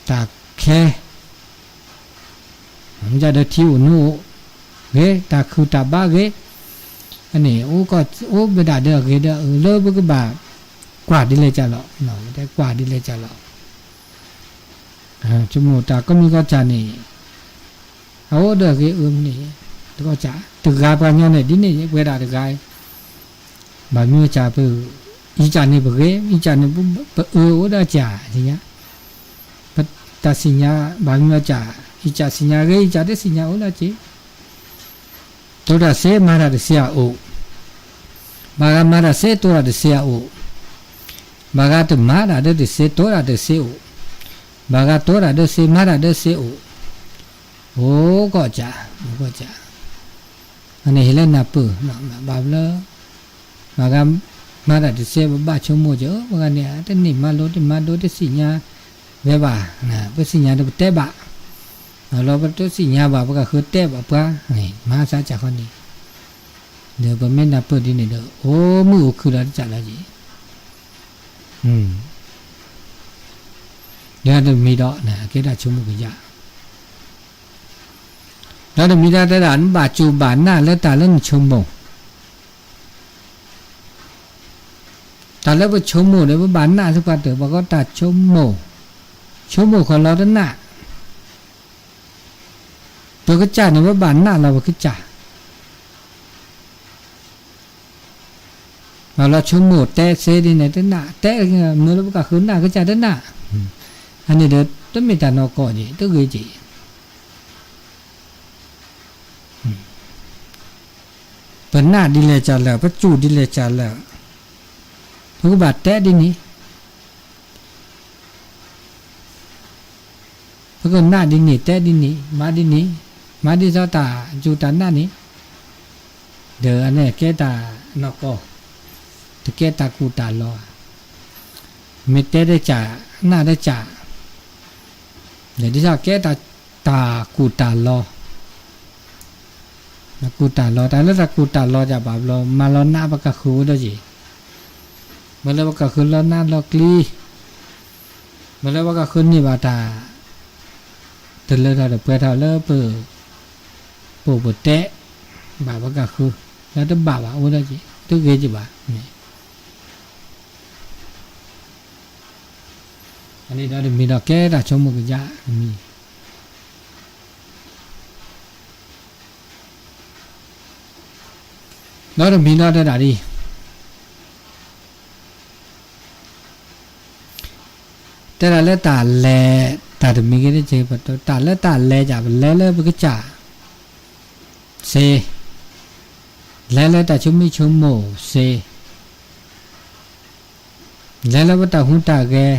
တၢ်ခဲ မ့ၢ်ကဒီးထံအိၣ်နိအိၣ်ဂ့ၤ တၢ်ခုၣ်တၢ်ဘါဂ့ၤ, အန့ၣ် အိၣ်ဝဲဒၣ်ဒီးအဂ့ၤဒီးအအၢလၢပကဘၣ်ကွၢ်ဒ်လဲၣ်ကၢ်လီၤ, တဲကွၢ်ဒ်လဲၣ်ကၢ်လီၤ, ဆိကမိၣ်တၢ်ကိးမံၤကိးကၢ်န့ၣ် အအိၣ်ဒီးအဂ့ၤအၢမ့ၢ်န့ၣ်, တကီၢ်ကၢ် တဂၤပှၤညီန့ၣ် ဒ်န့ၣ် ပဝဲဒၣ်တဂၤ ဘၣ်မနုၤကၢ်ပ, အံၤကၢ်န့ၣ်ပဂ့ၤ အံၤကၢ်န့ၣ်ပအၢအိၣ်ဒီးကၢ်, တၢ်သ့ၣ်ညါ ဘၣ်မနုၤကၢ်, အံၤကၢ်သ့ၣ်ညါဂ့ၤ အံၤကၢ်တသ့ၣ်ညါအိၣ်လၢက့ၤ, တိတၢ်သ့မၤတၢ်တသ့အအိၣ်, ဘၣ်ဂၤမၤတၢ်သ့တိတၢ်တသ့အအိၣ်, ဘၣ်ဂၤတမၤတၢ်ဒီးတသ့တိတၢ်တသ့အိၣ်, ဘၣ်ဂၤတိတၢ်ဒီးသ့မၤတၢ်ဒီးသ့အိၣ်, အိၣ်ကီၢ်ကၢ် အိၣ်ကီၢ်ကၢ်, အန့ၣ်ဟ့ၣ်လၢနၢ်ပၢၢ်, ဘၣ်ဘျီ ဘၣ်ဂၤမၤတၢ်တသ့ ပဘၣ်ဆိကမိၣ်က့ၤ ပှၤဂၤန့ၣ် တန့ၢ်မၤလိတမၤဒိတသ့ၣ်ညါဝဲဘၣ်, ပသ့ၣ်ညါဒီးပတဲဘၣ်, ဘၣ်ဘျီပတသ့ၣ်ညါဘၣ် ပကဃုတဲဘၣ်ပှၤ, မၤသးစၢ်ဃီန့ၣ်, ဒီးပမ့ၢ်နၢ်ပၢၢ်ဒ်န့ၣ်ဒီး အိၣ်မုာ်အိၣ်ခုၣ်ဒီးတစးလီၤက့ၤ, ဒီးတမံၤဒီး ကဲတၢ်ဆိကမိၣ်ကယၢ် ဒီးတမံၤဒၣ်တဲဒၣ် နဘၣ်စူၢ်ဘၣ်နာ်လၢတၢ်လၢနဆိကမိၣ်, တၢ်လၢပဆိကမိၣ်ဒီး ပဘၣ်နာ်သပှၢ်တၢၢ် ပှၤကိးတၢ်ဆိကမိၣ်, ဆိကမိၣ်ဃီလီၤတနာ်, ပကစၢ်န့ၣ် ပဘၣ်နာ်လီၤပကစၢ် ဘၣ်လီၤဆိကမိၣ်တဲသ့ဒ်န့ၣ် တနာ်, တဲမ့ၢ်လၢပကဃုနာ်ကစၢ်တနာ်, အန့ၣ်ဒီး တမ့ၢ်တၢ်နီၢ်ကီၢ်က့ၤ တဂ့ၤက့ၤ ပနာ်ဒ်လဲၣ်ကၢ်လၢာ် ပစူၢ်ဒ်လဲၣ်ကၢ်လၢာ်, ပကဘၣ်တဲဒ်န့ၣ်, ပကနာ်ဒ်န့ၣ် တဲဒ်န့ၣ် မၤဒ်န့ၣ်, မၤဒ်သိးတၢ်စူၢ်တၢ်နာ်န့ၣ်, ဒီးအန့ၣ်ကဲတၢ်နီၢ်ကီၢ်, တကဲတၢ်ကူၣ်တၢ်လီၤ, မ့ၢ်တဲတကၢ်, နာ်တကၢ်, ဒ်သိးကဲတၢ်, တၢ်ကူၣ်တၢ်လီၤ ကူၣ်တၢ်လီၤ တၢ်လၢတၢ်ကူၣ်တၢ်လီၤ တၢ်ဘၣ်ဘျီ မၤလီၤနာ်ပကဃုာ်ဝဲဒီးက့ၤ, မ့ၢ်လၢပကဃုလီၤနါလီၤကျံ, မ့ၢ်လၢပကဃုန့ၢ်ဘၣ်တၢ်, တလၢထီၣ်တပှဲၤထီၣ်လၢပ, ပအိၣ်ပတဲ, ဘၣ်ပကဃု, လၢတဘၣ်ဘၣ်အိၣ်ဒီးက့ၤ တဂ့ၤက့ၤဘၣ်န့ၣ် အန့ၣ်ဒီးတမံၤဒီးကဲတၢ်ဆိကမိၣ်ကယၢ်တမံၤ, ဒီးတမံၤဒီးတဒၣ်ဒံး, တဲဒၣ်လၢတၢ်လဲၤ, တၢ်တမံၤဂ့ၤတက့ၢ်, တၢ်လၢတၢ်လဲၤယၤ ပလဲၤလၢပကစၢ်စ့, လဲၤလၢတၢ်ဆိမိၣ်ဆိကမိၣ်စ့ လဲၤလၢပတၢ်ဟူးတၢ်ဂဲၤ,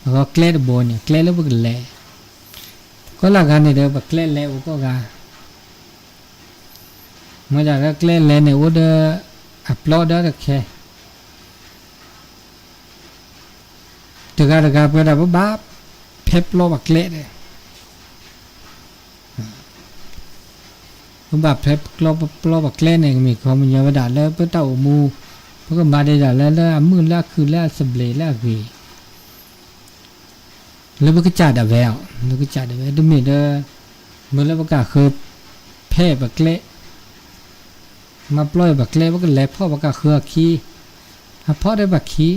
အဂီၢ်ကျဲတဘိန့ၣ် ကျဲလၢပကလဲၤ, ကိးလၢဂၤန့ၣ်ဒီး ပကျဲလဲၤအိၣ်ကိးဂၤ, မ့ၢ်ဒၣ်လၢကျဲလဲၤန့ၣ် အိၣ်ဒီးအပျီဒီးတခဲ, တဂၤတဂၤပှဲၤဒၣ်ပဘၣ်ဖဲပျီပကျဲဒီး ပဘၣ်ဖဲပျီပကျဲန့ၣ် မ့ၢ်ခီပညီဝဲဒၣ်လၢပတၢ်အိၣ်မူ, ပကမၤဒ်ဒၣ်လၢ လၢအမုာ်လၢအခုၣ်လၢအသဘျ့လၢအဂ့ၤ, လၢပကစၢ်ဒၣ်ဝဲအီၤ, လၢကစၢ်ဒၣ်ဝဲ တမ့ၢ်ဒီး, မ့ၢ်လၢပကဃုဖဲပကျဲ, မၤပျီပကျဲ ပကလဲၤဖီၣ်ပကဃုအခံ, အဖီၣ်ဒီးပခံ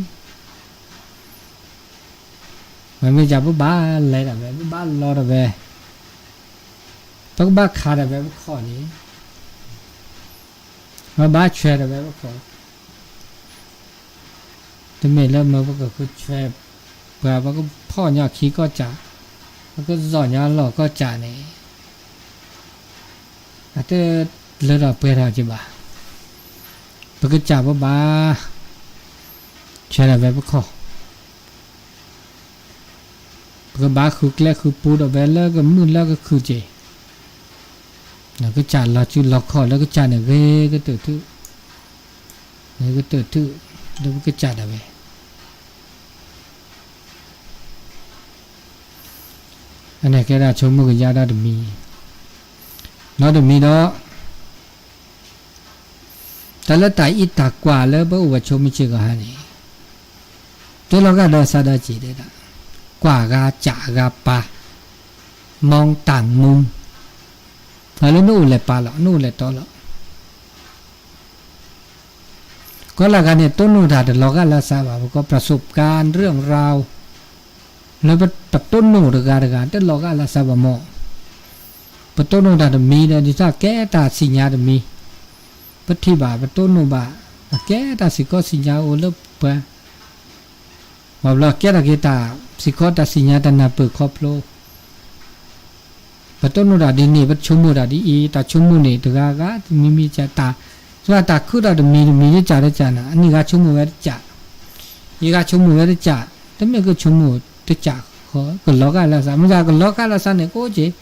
မ့မ့ၢ်ယၤပဘၣ်လဲၤဒၣ်ဝဲ ပဘၣ်လီၤဒၣ်ဝဲ, ပကဘၣ်ခးဒၣ်ဝဲပခီၣ်န့ၣ်, ပဘၣ်ဆွဲဒၣ်ဝဲပခီၣ်, တမ့ၢ်လၢမ့ၢ်ပကဃုဆွဲ, ပှၤပကဖီၣ်ညီခံကီၢ်စး, ပကစီၣ်ညီလီၢ်ကီၢ်စးန့ၣ်, အတလၢထီၣ်ပှဲၤထီၣ်က့ၤဘၣ်, ပကစၢ်ပဘၣ် ဆွဲဒၣ်ဝဲပခီၣ် ပကဘၣ်ဃုကျဲဃုပူၤဒီးဝဲလၢကမုာ်လၢကခုၣ်က့ၤ, ကစၢ်လီၤစုလီၤခီၣ်လၢကစၢ်န့ၣ် ဂ့ၤကတၢၢ်ထု, ဂ့ၤကတၢၢ်ထု, လၢပကစၢ်ဒၣ်ဝဲ အန့ၣ်ကဲဒၣ်ဆိကမိၣ်ကယၢ်ဒၣ်တမံၤ, နီတမံၤဒီး တၢ်လၢတၢ်အံးတၢ်ကွၢ်လၢပအိၣ်ဝဲဆိမုၢ်ဆ့ၣ်ဂီၤဟါန့ၣ်, တလီၤဂာ်ဒီးစးဒီးက့ၤဒၣ်, ကွၢ်ဂၤစးဂၤပာ်, မီတၢ်မူ, တၢ်လၢနအိၣ်လဲၤပာ်လီၤ နအိၣ်လဲၤတီလီၤ ကိးလၢဂၤန့ၣ် တိၢ်နီၣ်တၢ်တလီၤဂာ်လၢစးဘၣ် ပကိး ပြစူးပကါ ရၢၢ်ရါ လၢပတိၢ်နီၣ်တဂၤတဂၤ တလီၤဂာ်လၢစးဘၣ်မီၢ်, ပတိၢ်နီၣ်တၢ်တမံၤဒီး ဒ်သိးကဲတၢ်စံၣ်ညါတမံၤ, ပထံၣ်ဘၣ် ပတိၢ်နီၣ်ဘၣ် အကဲတၢ်စံၣ်ခီစံၣ်ညါအိၣ်လၢပှၤ ဘၣ်ဘျီကဲထီၣ်က့ၤတၢ်စံၣ်ခီတၢ်စံၣ်ညါတၢ်နၢ်ပၢၢ်ခီဖျိ, ပတိၢ်နီၣ်တၢ်ဒ်န့ၣ် ပဆိကမိၣ်တၢ်ဒ်အံၤ တၢ်ဆိကမိၣ်န့ၣ် တဂၤဂၤတမံၤမံၤတၢ်, တၢ်ခုထီၣ်တမံၤတမံၤတကးတကးန့ၣ် အန့ၣ်ဂၤဆိကမိၣ်ဝဲတကး, ယဂၤဆိကမိၣ်ဝဲတကး, တမ့ၢ်ကဆိကမိၣ်တကး, ကလီၤဂာ်လၢစး မ့ၢ်ယၤကလီၤဂာ်လၢစးန့ၣ် ကအိၣ်က့ၤ,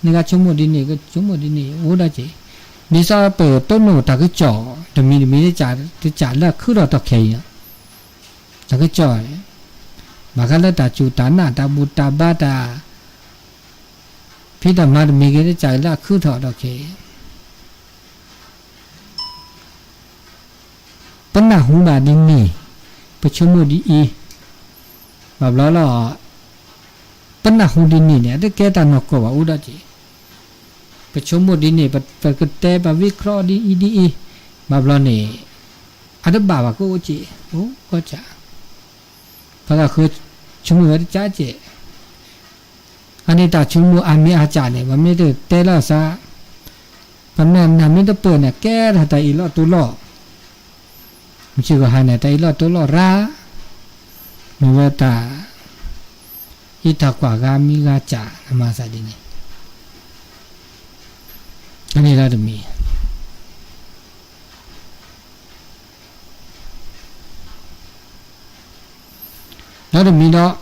န့ၣ်ဂၤဆိကမိၣ်ဒ်န့ၣ် ကဆိကမိၣ်ဒ်န့ၣ် အိၣ်ဒၣ်က့ၤ, ဒ်သိးပတိၢ်နီၣ်တၢ်ကစီၣ် တမံၤတမံၤတကး တကးလၢအခုထီၣ်ထီၣ်ခဲအံၤ တၢ်ကစီၣ်, ဘၣ်ဃးလၢတၢ်စူၢ်တၢ်နာ် တၢ်ဘူၣ်တၢ်ဘါ တၢ်ဖံးတၢ်မၤတမံၤဂ့ၤ တကးလၢအခုထီၣ်ဒီးခဲအံၤ, ပနၢ်ဟူဘၣ်ဒ်န့ၣ်, ပဆိကမိၣ်ဒ်အံၤ, ဘၣ်ဘျီလီၤ, ပနၢ်ဟူဒ်န့ၣ်န့ၣ် အတကဲတၢ်နီၢ်ကီၢ်ဘၣ်အိၣ်ဒီးက့ၤ, ပဆိကမိၣ်ဒ်န့ၣ် ပကတဲပဝံခီဒ်အံၤဒ်အံၤ, ဘၣ်ဘျီန့ၣ် အတဘၣ်ဘၣ်ကအိၣ်က့ၤ, အိၣ်ကီၢ်ကး, ပသးဃုဆိကမိၣ်ဝဲတကးကဲး, အန့ၣ်တၢ်ဆိကမိၣ်အါမံၤအါကးန့ၣ် ပမ့ၢ်တတဲလီၤစး, ပနၢ်နၢ်မ့ၢ်တပၢၢ်န့ၣ် ကဲထီၣ်တၢ်အ့ၣ်လိာ်တိလိာ်, မုၢ်ဆ့ၣ်ကီၢ်ဟါန့ၣ် တၢ်အ့ၣ်လိာ်တိလိာ်ရၣ်, မ့ၢ်ဝဲတၢ် အ့ၣ်တၢ်ကွၢ်ဂၤမံၤဂၤကး နမၤသးဒ်န့ၣ်, အန့ၣ်လီၤတမံၤ, လီၤတမံၤဒီး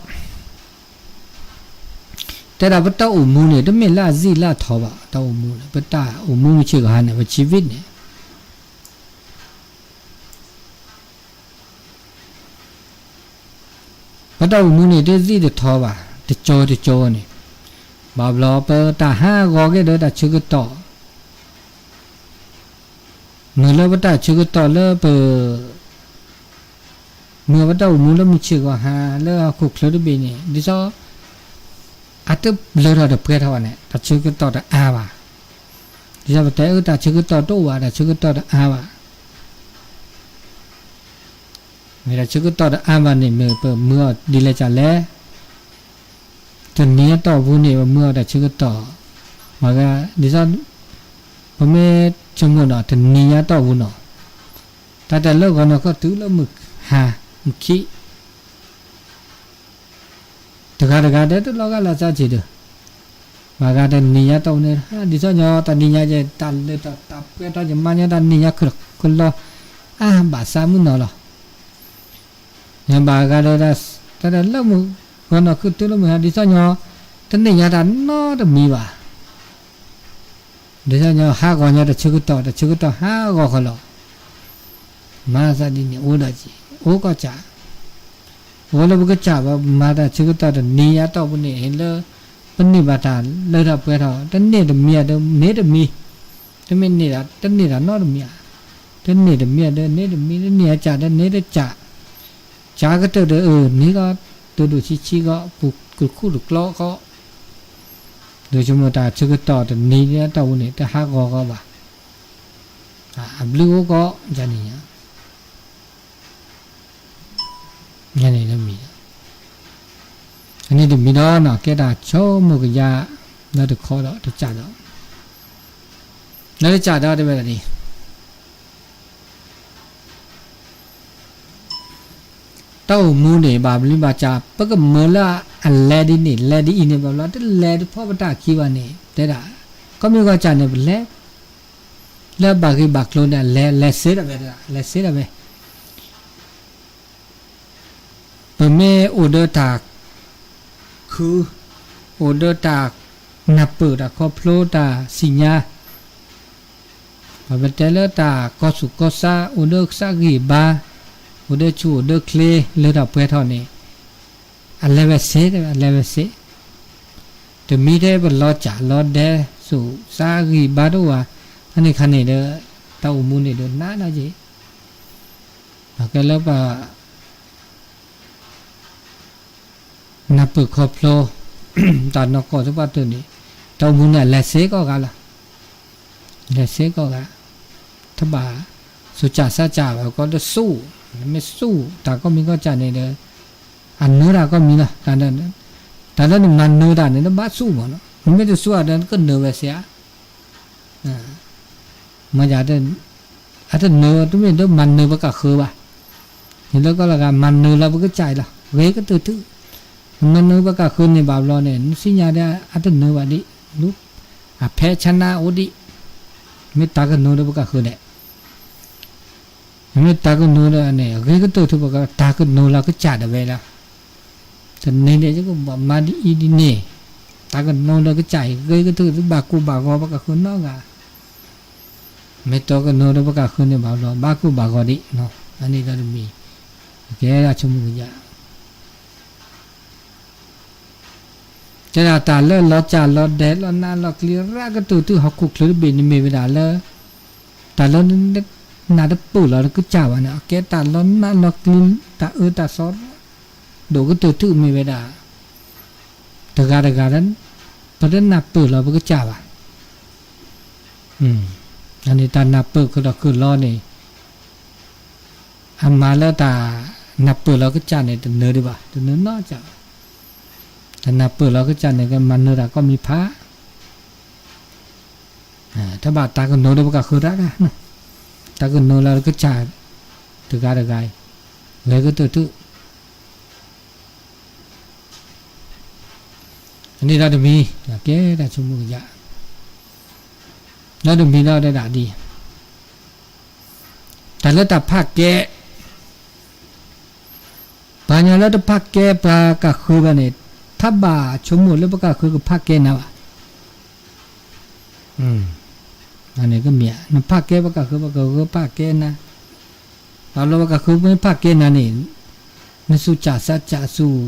တဲဒၣ်ပတၢ်အိၣ်မူန့ၣ် တမ့ၢ်လၢအစံၣ်လၢအထီဘၣ်, တၢ်အိၣ်မူန့ၣ် ပတၢ်အိၣ်မူမုၢ်ဆ့ၣ်ကီၢ်ဟါန့ၣ် ပဆံးဘ့ၣ်န့ၣ် ပတၢ်အိၣ်မူန့ၣ် တစံၣ်တထီဘၣ်, တကၠီတကၠီန့ၣ်, ဘၣ်ဘျီပတၢ်ဟးဂီၤက့ၤဒီးတၢ်ဆၢကတီၢ်, မ့ၢ်လၢပတၢ်ဆၢကတီၢ်လၢပ မ့ၢ်ပတၢ်အိၣ်မူလၢမုၢ်ဆ့ၣ်ဂီၤဟါ လၢဟီၣ်ခိၣ်ချၢတဘ့ၣ်န့ၣ် ဒ်သိး အတလၢထီၣ်တပှဲၤထီၣ်ဘၣ်န့ၣ် တၢ်ဆၢကတီၢ်တအါဘၣ်. ဒ်သိးပတဲအၢ တၢ်ဆၢကတီၢ်တအိၣ်ဘၣ်, တၢ်ဆၢကတီၢ်တအါဘၣ်. မ့ၢ်တၢ်ဆၢကတီၢ်တအါဘၣ်န့ၣ် မ့ၢ်ပမၢအီၤဒ်လဲၣ်ကလဲၣ်. တနံၤညါတီၢ်ပူၤန့ၣ် ပမၢအီၤတၢ်ဆၢကတီၢ်, မ့ၢ်ဂ့ၤ ဒ်သိး ပမ့ၢ်ဆိကမိၣ်နီၤ တနံၤညါတီၢ်ပူၤနီၤ, တၢ်တၢ်လၢဂီၤနီၢ်ခီတုၤလၢမုၢ်ဟါ မုၢ်ခံ တဂၤတဂၤဒီးတလီၤဂာ်လီၤသးက့ၤဒီး, မ့ၢ်ဂ့ၤတနံၤညါတီၢ်ပူၤန့ၣ် ဒ်သိးညီ တနံၤညါယတၢ်လၢတၢ်ပှဲၤထီၣ်ယမါညီ တနံၤညါခုၣ်လီၤ အါဘၣ်သးမုၢ်နီၤလီၤ. မ့ၢ်ဘၣ်ဂ့ၤဒီး တၢ်တၢ်လၢမုၢ်ဂီၤနီၢ်ခီတုၤလၢမုၢ်ဟါ ဒ်သိးညီ တန့ၢ်ညါတၢ်နီတမံၤဘၣ်. ဒ်သိးညီဟးဂီၤညီတၢ်ဆၢကတီၢ် တၢ်ဆၢကတီၢ်ဟးဂီၤဃီလီၤ. မၤသးဒ်န့ၣ် အိၣ်ဒီးက့ၤ အိၣ်ကီၢ်ကး, အိၣ်လၢပကစၢ်ဘၣ် မၤတၢ်ဆၢကတီၢ်တနံၤညါတီၢ်ပူၤန့ၣ် ဟ့ၣ်လၢ ပန့ၢ်ဘၣ်တၢ်လၢတၢ်ပှဲၤထီၣ် တန့ၢ်တမံၤဒီးန့ၢ်တမံၤ, တမ့ၢ်န့ၢ်တၢ် တန့ၢ်တၢ်နီတမံၤဧါ, တန့ၢ်တမံၤဒီးန့ၢ်တမံၤ တန့ၢ်အကစၢ်ဒီးန့ၢ်တကစၢ်, ကၢကတၢၢ်ဒီးအၢ န့ၢ်ကီး ဒိၣ်ဒိၣ်ဆံးဆံးကီး ပူၤကခူၣ်တကျီကီး, ဒ်ဆိကမိၣ်တၢ်ဆၢကတီၢ်တနံၤညါတီၢ်ပူၤန့ၣ် တဟးဂီၤကီးဘၣ်. အဘျုးအိၣ်ကီး ယန့ၣ်ညါ ယန့ၣ်တမံၤ, အန့ၣ်တမံၤဒီးနီၤ ကဲတၢ်ဆိကမိၣ်ကယၤ လၢတခီဒီးတကးဒီး, လၢတကးဒီးတဲဝဲဒၣ်န့ၣ် တၢ်အိၣ်မူန့ၣ် ဘၣ်မနုၤဘၣ်ကး ပကမၢလၢအလဲၤဒ်န့ၣ် လဲၤဒ်အံၤန့ၣ် ဘၣ်ဘျီ တလဲၤတဖီပတၢ်ခံဘၣ်န့ၣ် တဲဒၣ် ကီၢ်မ့ၢ်ကီၢ်ကးန့ၣ် ပလဲၤ လၢဘၣ်ဂ့ၢ်ဘၣ်ကျိၤန့ၣ် လဲၤ လဲၤစ့ဒၣ်ဝဲ လဲၤစ့ဒၣ်ဝဲ ပမ့ၢ်အိၣ်ဒီးတၢ်ခု အိၣ်ဒီးတၢ်နၢ်ပၢၢ်တၢ်ခီဖျိတၢ်စံၣ်ညါ ပတဲလၢတၢ်ကီၢ်သူၣ်ကီၢ်သး အိၣ်ဒီးကစၢ်ဂံၢ်ဘါ အိၣ်ဒီးဆူၣ်အိၣ်ဒီးချ့လၢတၢ်ပှဲၤထီၣ်န့ၣ် အလဲၤဝဲစ့ အလဲၤဝဲစ့ တမံၤထဲပလီၤစၢ်လီၤဒဲ သူၣ်သးဂံၢ်ဘါတအိၣ်ဧါ အန့ၣ်ခါန့ၣ်ဒီး တၢ်အိၣ်မူန့ၣ်ဒီးနးနးက့ၤ ကဲလၢပ နၢ်ပၢၢ်ခီဖျိ တၢ်နီၢ်ကီၢ်သပှၢ်တၢၢ်န့ၣ် တၢ်အိၣ်မူန့ၣ် အလဲၤစ့ကီးဂၤလီၤ. လဲၤစ့ကီးဂၤ တဘၣ်သူၣ်စၢ်သးစၢ်ဘၣ် ကီးတစူၢ် မ့ၢ်စူၢ်တၢ်ကီၢ်မ့ၢ်ကီၢ်စၢ်န့ၣ်ဒီး အနၢတၢ်ကီၢ်မံၤလီၤ. တၢ်လၢနမၤနၢတၢ်န့ၣ် နဘၣ်စူၢ်မးနီၤ နမ့ၢ်တစူၢ်ဒီး နကနၢဝဲစ့ဧါ မ့ၢ် အတနၢ တမ့ၢ်ဒ်မၤနၢပကဃၢၤဘၣ်. န့ၣ်လၢကီၢ်လၢဂၤ မၤနၢလၢပကစၢ်အံၤလီၤ. ဂ့ၤကတၢၢ်ထူၣ် မၤနၢပကဃၢၤန့ၣ်ဘၣ်ဘျီန့ၣ် နသ့ၣ်ညါဒီးအတနၢဘၣ်ဒံး လူ အဖဲဆနၣ်အိၣ်ဒံး မ့ၢ်တၢ်ကနိဒီးပကဃၢၤဒဲး မ့ၢ်တၢ်ကနိဒီးန့ၣ် ဂ့ၤကတၢၢ်ထူၣ်ပကတၢ်ကနိလၢကစၢ်ဒၣ်ဝဲလီၤ. တနံၤန့ၣ် ယကဘၣ်မၤဒ်အံၤဒ်န့ၣ် တၢ်ကနိလၢကစၢ်အံၤ ဂ့ၤကတၢၢ်ထူၣ် ဘၣ်ကိၢ်ဘၣ်ဂီၤပကဃၢၤနီတဂၤ မ့ၢ်တၢ်ကနိဒီးပကဃၢၤန့ၣ်ဘၣ်ဘျီ ဘၣ်ကိၢ်ဘၣ်ဂီၤဒံး အန့ၣ်ဒီးတမံၤ ကဲဒၣ်ဆိကမိၣ်ကယၤ တဲဒၣ်တၢ်လၢလီၤစၢ်လီၤဒဲး လီၤနးလီၤကျံၤရၣ်ကတၢၢ်ထူၣ် ဟီၣ်ခိၣ်ချၢတဘ့ၣ်န့ၣ်မ့ၢ်ဝဲဒၣ်လၢ တၢ်လၢ နၢ်တပၢၢ်လီၤနကစၢ်ဘၣ်န့ၣ် အကဲတၢ်လီၤနးလီၤကျံၤ တၢ်အၢတၢ်သီ ဒိၣ်ကတၢၢ်ထူၣ်မ့ၢ်ဝဲဒၣ် တဂၤတဂၤ ပတနၢ်ပၢၢ်လီၤပကစၢ်ဘၣ်. အန့ၣ်တၢ်နၢ်ပၢၢ်ကဒီးကလီန့ၣ် အမၤလၢတၢ်နၢ်ပၢၢ်လီၤကစၢ်န့ၣ် တနၢၤဒံးဘၣ်, တနၢၤနီတစဲးဘၣ်. တၢ်နၢ်ပၢၢ်လီၤကစၢ်န့ၣ် ကမၤနၢၤတၢ်ကိးမံၤဖး, တဘၣ်တၢ်ကနိးဒီးပကဃုတၢ်ဒၣ်, တၢ်ကနိးလၢကစၢ်တဂၤတဂၤအံၤ, ဂဲၤကတၢၢ်ထူၣ် အန့ၣ်ဒီးတမံၤ ကဲတၢ်ဆိကမိၣ်ကယၢ်, ဒီးတမံၤဒီးတဲဒၣ်ဒ် တၢ်လၢတၢ်ဖးကဲ, ပှၤကညီလၢတဖးကဲပှၤကၢ်ဃၢၤဘၣ်န့ၣ်, ထးဘၣ်ဆိကမိၣ်လၢပကၢ်ဃၢၤကဖးကဲနၤဘၣ်. န့ၣ်ကမ့ၢ် နဖးကဲပှၤကၢ်ဃၢၤ ပှၤကၢ်ဃၢၤဖးကဲနၤ, ဒီးလၢပှၤကၢ်ဃၢၤမ့ၢ်ဖးကဲနၤန့ၣ်, နသူၣ်စၢ်သးစၢ် သူၣ်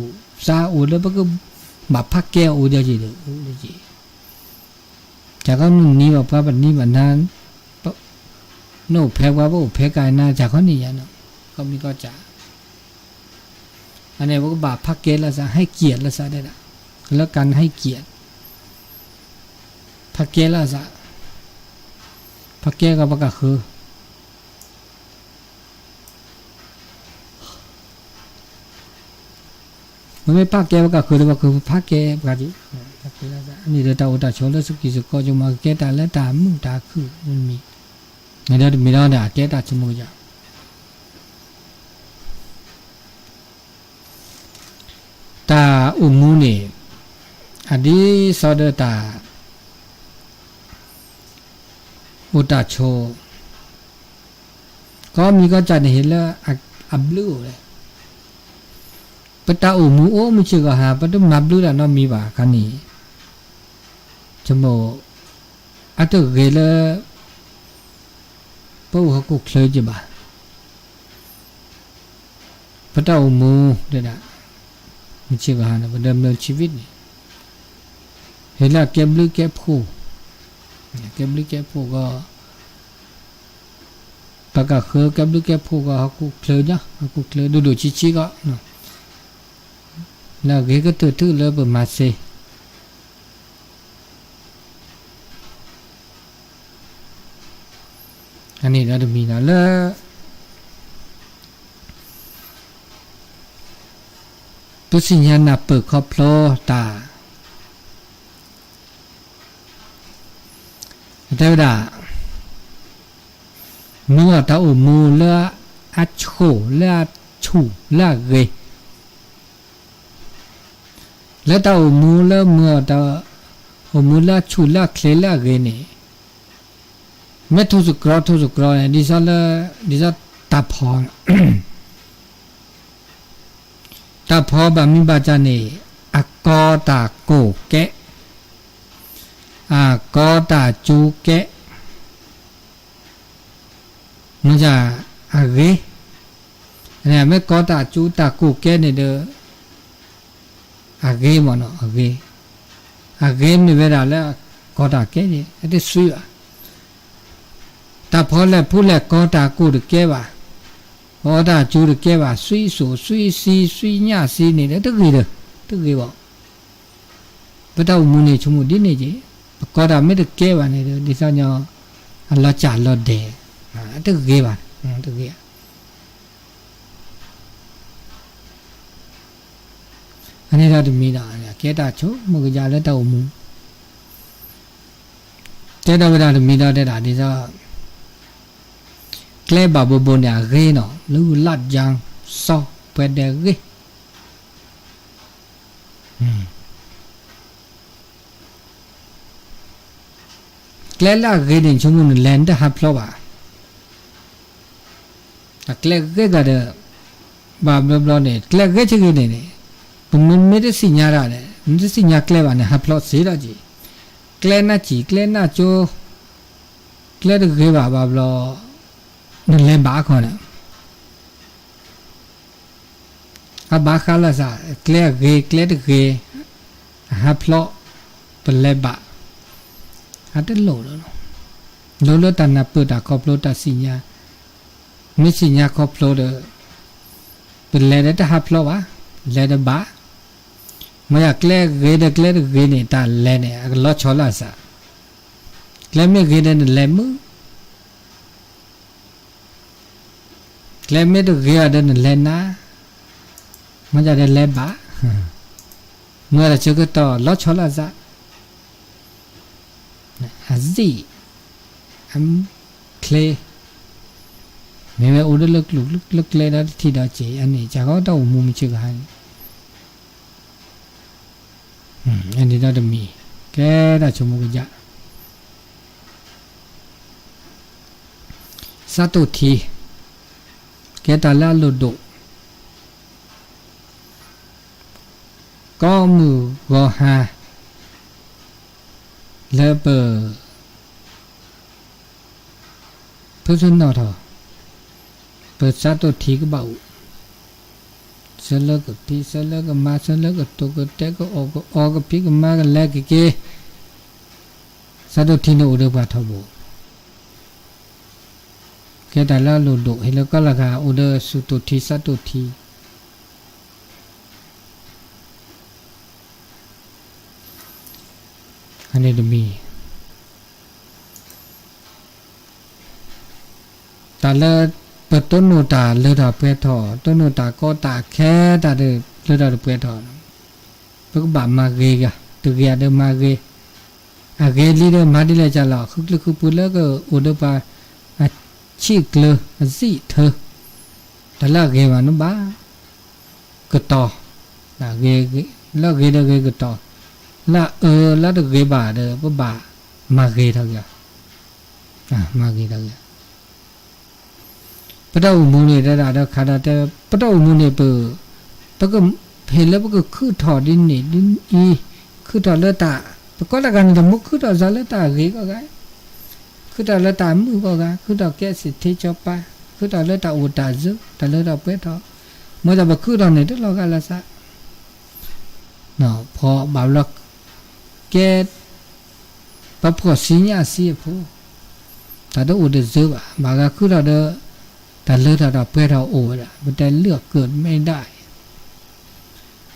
စၢ်အိၣ်လၢပကဘၣ်ဖးကဲအအိၣ်ဒီးယံၤဒီး တၢ်ခီနနံၤဘၣ်ပှၤ ပနံၤဘၣ်နၤ, နအိၣ်ဖဲပှၤ ပအိၣ်ဖဲကနၤ တၢ်ခီန့ၣ်ယါနီၤ, ကီမံၤကီၢ်စၢ်, အန့ၣ်ပကဘၣ်ဖးကဲလၢစး ဟဲက့ၤလၢစးတဲဒၣ်, လၢကန့ၣ်ဟဲက့ၤ, ဖးကဲလၢစး, ဖးကဲကပကၢ်ဃၢၤ ပမ့ၢ်ဖးကဲပှၤကၢ်ဃၢၤဒီး ပှၤကဖးကဲပှၤက့ၤ, န့ၣ်ဒီးတၢ်အိၣ်တၢ်ဆိးလၢစကံၢ်စကီး ကမၤကကဲတၢ်လၢတၢ်မုာ်တၢ်ခုၣ်မံၤ, န့ၣ်ဒီးတမံၤဒီးန့ၣ် အကဲတၢ်ဆိကမိၣ်ကယၢ်, တၢ်အိၣ်မူန့ၣ် အဒ်သိးဒီးတၢ် အိၣ်တၢ်ဆိး, ကီမံၤကီၢ်စၢ်န့ၣ်ဟ့ၣ်လၢအဘျုးအိၣ်လဲၣ်, ပတၢ်အိၣ်မူအိၣ်မုာ်ဆ့ၣ်ဂီၤဟါ ပတမၤဘျုးတၢ်နီတမံၤဘၣ်ခါန့ၣ်, ဆိကမိၣ် အတဂ့ၤလၢ ပအိၣ်ဟီၣ်ခိၣ်ချၢက့ၤဘၣ် ပတၢ်အိၣ်မူတဲဒၣ်, မုၢ်ဆ့ၣ်ဂီၤဟါန့ၣ် ပဒဲမၢဆံဝံၣ်န့ၣ်, ဟ့ၣ်လၢအကဲဘျုးကဲဖှိၣ်, ကဲဘျုးကဲဖှိၣ်ဂီၢ်, ပကဃၢကဲဘျုးကဲဖှိၣ်ဂီၢ် ဟီၣ်ခိၣ်ချၢညီ, ဟီၣ်ခိၣ်ချၢဒိၣ်ဒိၣ်ဆံးဆံးဂီၢ်, လၢအဂ့ၤကတၢၢ်ထူၣ်လၢပမၤစ့ အန့ၣ်ဒီးတမံၤလီၤလၢ ပသ့ၣ်ညါနၢ်ပၢၢ်ခီဖျိတၢ်, တဲဝဲဒၣ်, မုာ်အီၣ်တၢ်အိၣ်မူလၢအဆူၣ်လၢအဆူၣ်လၢအဂ့ၤ လၢတၢ်အိၣ်မူလၢမုာ်အီၣ်တၢ်အိၣ်မူလၢအဆူၣ်လၢအချ့လၢအဂ့ၤန့ၣ်, မ့ၢ်ထူၣ်စကြီထူၣ်စကြီန့ၣ် ဒ်သိးလၢ, ဒ်သိးတၢ်ဖီ, တၢ်ဖီဘၣ်မံဘၣ်တၢ်န့ၣ်, အကီတၢ်ကိၢ်ကဲ, အကီတၢ်ကၠူကဲ မ့ၢ်အဂ့ၤ, မ့ၢ်ကီတၢ်ကၠူတၢ်ကိၢ်ကဲန့ၣ်ဒီး အဂ့ၤမ့ၢ်နီၤ အဂ့ၤ, အဂ့ၤမ့ၢ်ဝဲဒၣ်လၢအကီတၢ်ကဲန့ၣ် အတဆှံဘၣ်, တၢ်ဖီလဲၣ်ဖူလဲၣ်ကီတၢ်ကိၢ်တကဲဘၣ်, ကီတၢ်ကၠူတကဲဘၣ် ဆှံစိၣ်ဆှံဆှံဆှံညၣ်ဆှံန့ၣ်ဒီး တဂ့ၤဒီး, တဂ့ၤဘၣ် ပတၢ်အိၣ်မူန့ၣ် ဆိကမိၣ်ဒ်န့ၣ်က့ၤ, ပကီတၢ်မ့ၢ်တကဲဘၣ်န့ၣ်ဒီး ဒ်သိးညီ, အလီၤစၢ်လီၤဒဲး, တဂ့ၤဘၣ်, တဂ့ၤ, အန့ၣ်ဒီးတမံၤဒီး ကဲတၢ်ဆိကမိၣ်ကယၢ်လၢတၢ်အိၣ်မူ, တဲဒီးဝဲဒၣ်တမံၤဒီးတဲဒၣ်ဒ်သိး ကျဲဘၣ်ဘိဘိန့ၣ်အဂ့ၤနီၤ လၢဂုၢ်လၢ်ယါ စီၤပှဲၤဒဲးဂ့ၤ ကျဲလၢအဂ့ၤန့ၣ် ဆိကမိၣ်နလဲၤနတဟးဖျိးဘၣ်, အကျဲဂ့ၤဂၤဒီး, ဘၣ်ဘျီဘျီန့ၣ် ကျဲဂ့ၤဆ့ဂ့ၤန့ၣ်န့ၣ်, ပမ့ၢ်မ့ၢ်တသ့ၣ်ညါဒၣ်န့ၣ် နတသ့ၣ်ညါကျဲဘၣ်န့ၣ် ဟးဖျိးစ့ဒီးက့ၤ, ကျဲနၢ်စံၣ် ကျဲနၢ်ကၠိ, ကျဲတဂ့ၤဘၣ်ဘၣ်ဘျီ, နလဲၤဘၣ်အခီန့ၣ် အဘၣ်ဃးလၢစး ကျဲအဂ့ၤ ကျဲတဂ့ၤ, အဟးဖျိး, ပလဲၤဘၣ်, အတလိၣ်လီၤ, လိၣ်လၢတၢ်နၢ်ပၢၢ်တၢ်ခီဖျိတၢ်သ့ၣ်ညါ, မ့ၢ်သ့ၣ်ညါခီဖျိဒီး, ပလဲၤဒီးတဟးဖျိးဘၣ်, လဲၤဒီးဘၣ်, မ့ၢ်ယၤကျဲဂ့ၤဒီးကျဲတဂ့ၤန့ၣ် တၢ်လဲၤန့ၣ် အကလီၤဆီလၢအစး, ကျဲမ့ၢ်ဂ့ၤဒီးနလဲၤမုာ် ကျဲမ့ၢ်တဂ့ၤဘၣ်ဒီးနလဲၤနၤ, မ့ၢ်ဒ်ဒီးလဲၤဘၣ်, မ့ၢ်တၢ်ဆၢကတီၢ်လီၤဆီလိာ်သး, အစံၣ်, အချ့, မ့ၢ်ဝဲအိၣ်ဒီးလၢကျိၣ်လၢကျဲဒီးတထံၣ်ဒီးစ့ၢ် အန့ၣ် ကၢ်ဃီတၢ်အိၣ်မူမုၢ်ဆ့ၣ်ကဟါန့ၣ် အန့ၣ်ဒီးတမံၤ, ကဲတၢ်ဆိကမိၣ်ကယၢ် စးတိၣ်ထံ, ကဲတၢ်လၢအလိၣ်ဒိၣ်, ကိးမုၢ်ဂီၤဟါ, လၢပ ဖုသနီၣ်ထီၣ်, ပစးတိၣ်ထံကဘၣ်အိၣ်, ဆၢလၢကဖံး ဆၢလၢကမၤ ဆၢလၢကတိၤကတဲ ကအီၣ်ကအီ ကဖံးကမၤ ကလဲၤကက့ၤ, စးတိၣ်ထံန့ၣ်အိၣ်ဒီးပှၤထီဘိ, ကဲတၢ်လၢအလိၣ်ဒိၣ် ဟ့ၣ်လၢကီၢ်လၢ်ဂၤ အိၣ်ဒီးစူၢ်တိၣ်ထံ စးတိၣ်ထံ အန့ၣ်တမံၤ, တၢ်လၢ ပတိၢ်နီၣ်တၢ်လၢထီၣ်ပှဲၤထီၣ် တိၢ်နီၣ်တၢ်ကီတၢ်ခဲ တၢ်လၢထီၣ်တပှဲၤထီၣ်, ပကဘၣ်မၤဂ့ၤဂၤ တဂ့ၤဒီးမၤဂ့ၤ, အဂ့ၤလံဒီးမၤဒ်လဲၣ်ကလဲၣ် ဃုကျိၣ်ဃုပူၤလၢကအိၣ်ဒီးပှၤ အဆံၣ်ကျၢၤ အစံၣ်ထၢ တၢ်လၢအဂ့ၤဘၣ်န့ၣ်ဘၣ် ကတီၤ, လၢအဂ့ၤဒီးဂ့ၤကတီၤ, လၢအအၢလၢတဂ့ၤဘၣ်ဒီး ပဘၣ်မၤဂ့ၤထီၣ်က့ၤ, မၤဂ့ၤထီၣ်က့ၤ ပတၢ်အိၣ်မူန့ၣ် တဲဒၣ်ဒီးခါဒီးတဲ ပတၢ်အိၣ်မူန့ၣ် ပ ပက ဖဲလၢပကခုၣ်ထီၣ်ဒ်န့ၣ်ဒ်အံၤ, ခုၣ်ထီၣ်လၢတၢ် ပကီတၢ်ဂၤန့ၣ် တမူခုၣ်ထီၣ်စ့ၢ်လၢတၢ်ဂ့ၤကီၢ်ဂၤ, ခုၣ်ထီၣ်လၢတၢ်မုာ်ကီၢ်ဂၤ, ခုၣ်ထီၣ်ကဲစံးထ့ကၠီပၤ, ခုၣ်ထီၣ်လၢတၢ်အိၣ်တၢ်စၢၤ တၢ်လၢထီၣ်ပှဲၤထီၣ်, မ့ၢ်တၢ်ပခုၣ်ထီၣ်န့ၣ် တလီၤဂာ်လၢသး ဖီဘၣ်ဘျီ ကဲ ပှၤဖှီၣ်ဆံညၣ်ဆံအဖိ, တၢ်တအိၣ်တစၢၤဘၣ် ဘၣ်ဂၤခုၣ်ထီၣ်ဒီး တၢ်လၢထီၣ်တၢ်ပှဲၤထီၣ်အိၣ်ဝဲဒၣ် ပတဲလၢအကၢၣ်မဲဒၣ်အံၤ,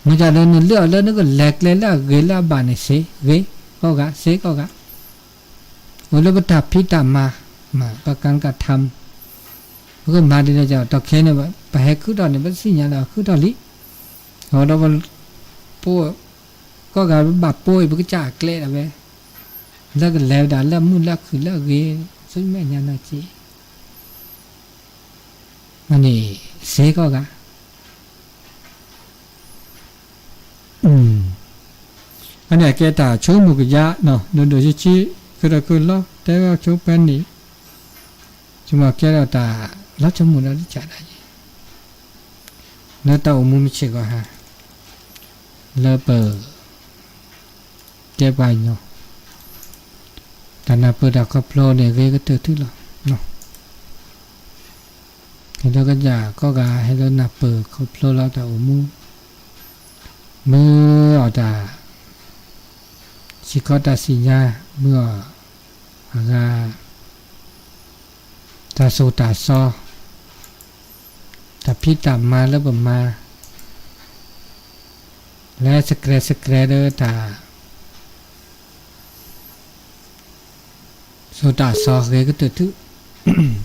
မ့ၢ်တၢ်ဒီးနလၢအီၤလၢနကလဲၤကျဲလၢအဂ့ၤလၢအဘၣ်န့ၣ် စ့ဂ့ၤကီၢ်ဂၤ စ့ကီၢ်ဂၤ အိၣ်လၢပတၢ်ဖံးတၢ်မၤ, ပကကထါ, ပကမၤဒ်လဲၣ်ကီး တီၢ်ခဲန့ၣ် ပဟဲခုၣ်ထီၣ်န့ၣ် ပသ့ၣ်ညါလၢခုၣ်ထီၣ်လံ, အဃိဒီး ပ ကီၢ်ဂၤပဘၣ်ပိအံၤ ပကစၢ်အကျဲဒၣ်ဝဲ, လၢကလဲၤဝဲဒၣ်လၢမုာ်လၢခုၣ်လၢအဂ့ၤ, ဆူမဲာ်ညါနီၢ်က့ မ့ၢ်န့ၣ် စ့ကီၢ်ဂၤ အန့ၣ်အကဲတၢ်ဆိကမိၣ်ကယၢ် ဒိၣ်ဒိၣ်ဆံးဆံး ကဒီးကလီ တဲဝဲဆိပှဲၤန့ၣ်, ဆိကမိၣ်ကဲထီၣ်တၢ်လီၤဆိကမိၣ်ဒီးတကးဒၣ်ယဲ, လၢတၢ်အိၣ်မူမုၢ်ဆ့ၣ်ကီၢ်ဟါ, လၢပ တဲပှၤကညီ, တၢ်နၢ်ပၢၢ်တၢ်ခီဖျိန့ၣ် ဂ့ၤကတၢၢ်ထံၣ်လီၤ. ဟဲလၢကစၢ်ကီၢ်ဂၤ ဟဲလၢနၢ်ပၢၢ်ခီဖျိလီၤတၢ်အိၣ်မူ, မုၢ်အီၣ်တၢ် စံးခီတၢ်စံးညါ, မုၢ်အီၣ်အဂၤ တၢ်သိၣ်တၢ်သီ, တၢ်ဖံးတၢ်မၤလၢပမၤ, လၢစကြဲးစကြဲးဒီးတၢ် သိၣ်တၢ်သီဂ့ၤကတၢၢ်ထံၣ်,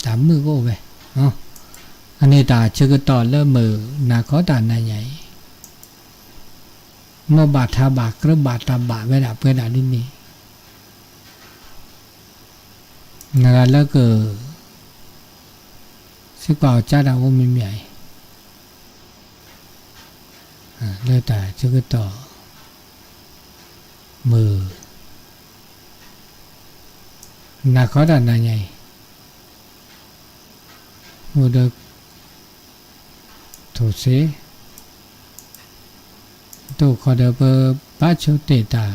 တၢ်မုာ်ကအိၣ်ဝဲ, အန့ၣ်တၢ်ဆၢကတီၢ်လၢမုၢ်နၤခီတၢ်နၤညါအံၤ, မိၢ်ဘၣ်ထါဘၣ်ကြၢးဘၣ်တၢ်ဘၣ်ဝဲဒၣ်ပှဲၤဒၣ်ဒ်န့ၣ်, နဂၤလၢက စ့ၢ်ကီးအီၤကၢ်တၢ်အိၣ်မံၤမံၤအံၤ, လၢတၢ်ဆၢကတီၢ် မုၢ် နၤခီတၢ်နၤညါအံၤ, အိၣ်ဒီး ထိၣ်စ့, တအိၣ်ခီဒီးပဘၣ်ဆိတ့ၢ်တၢ်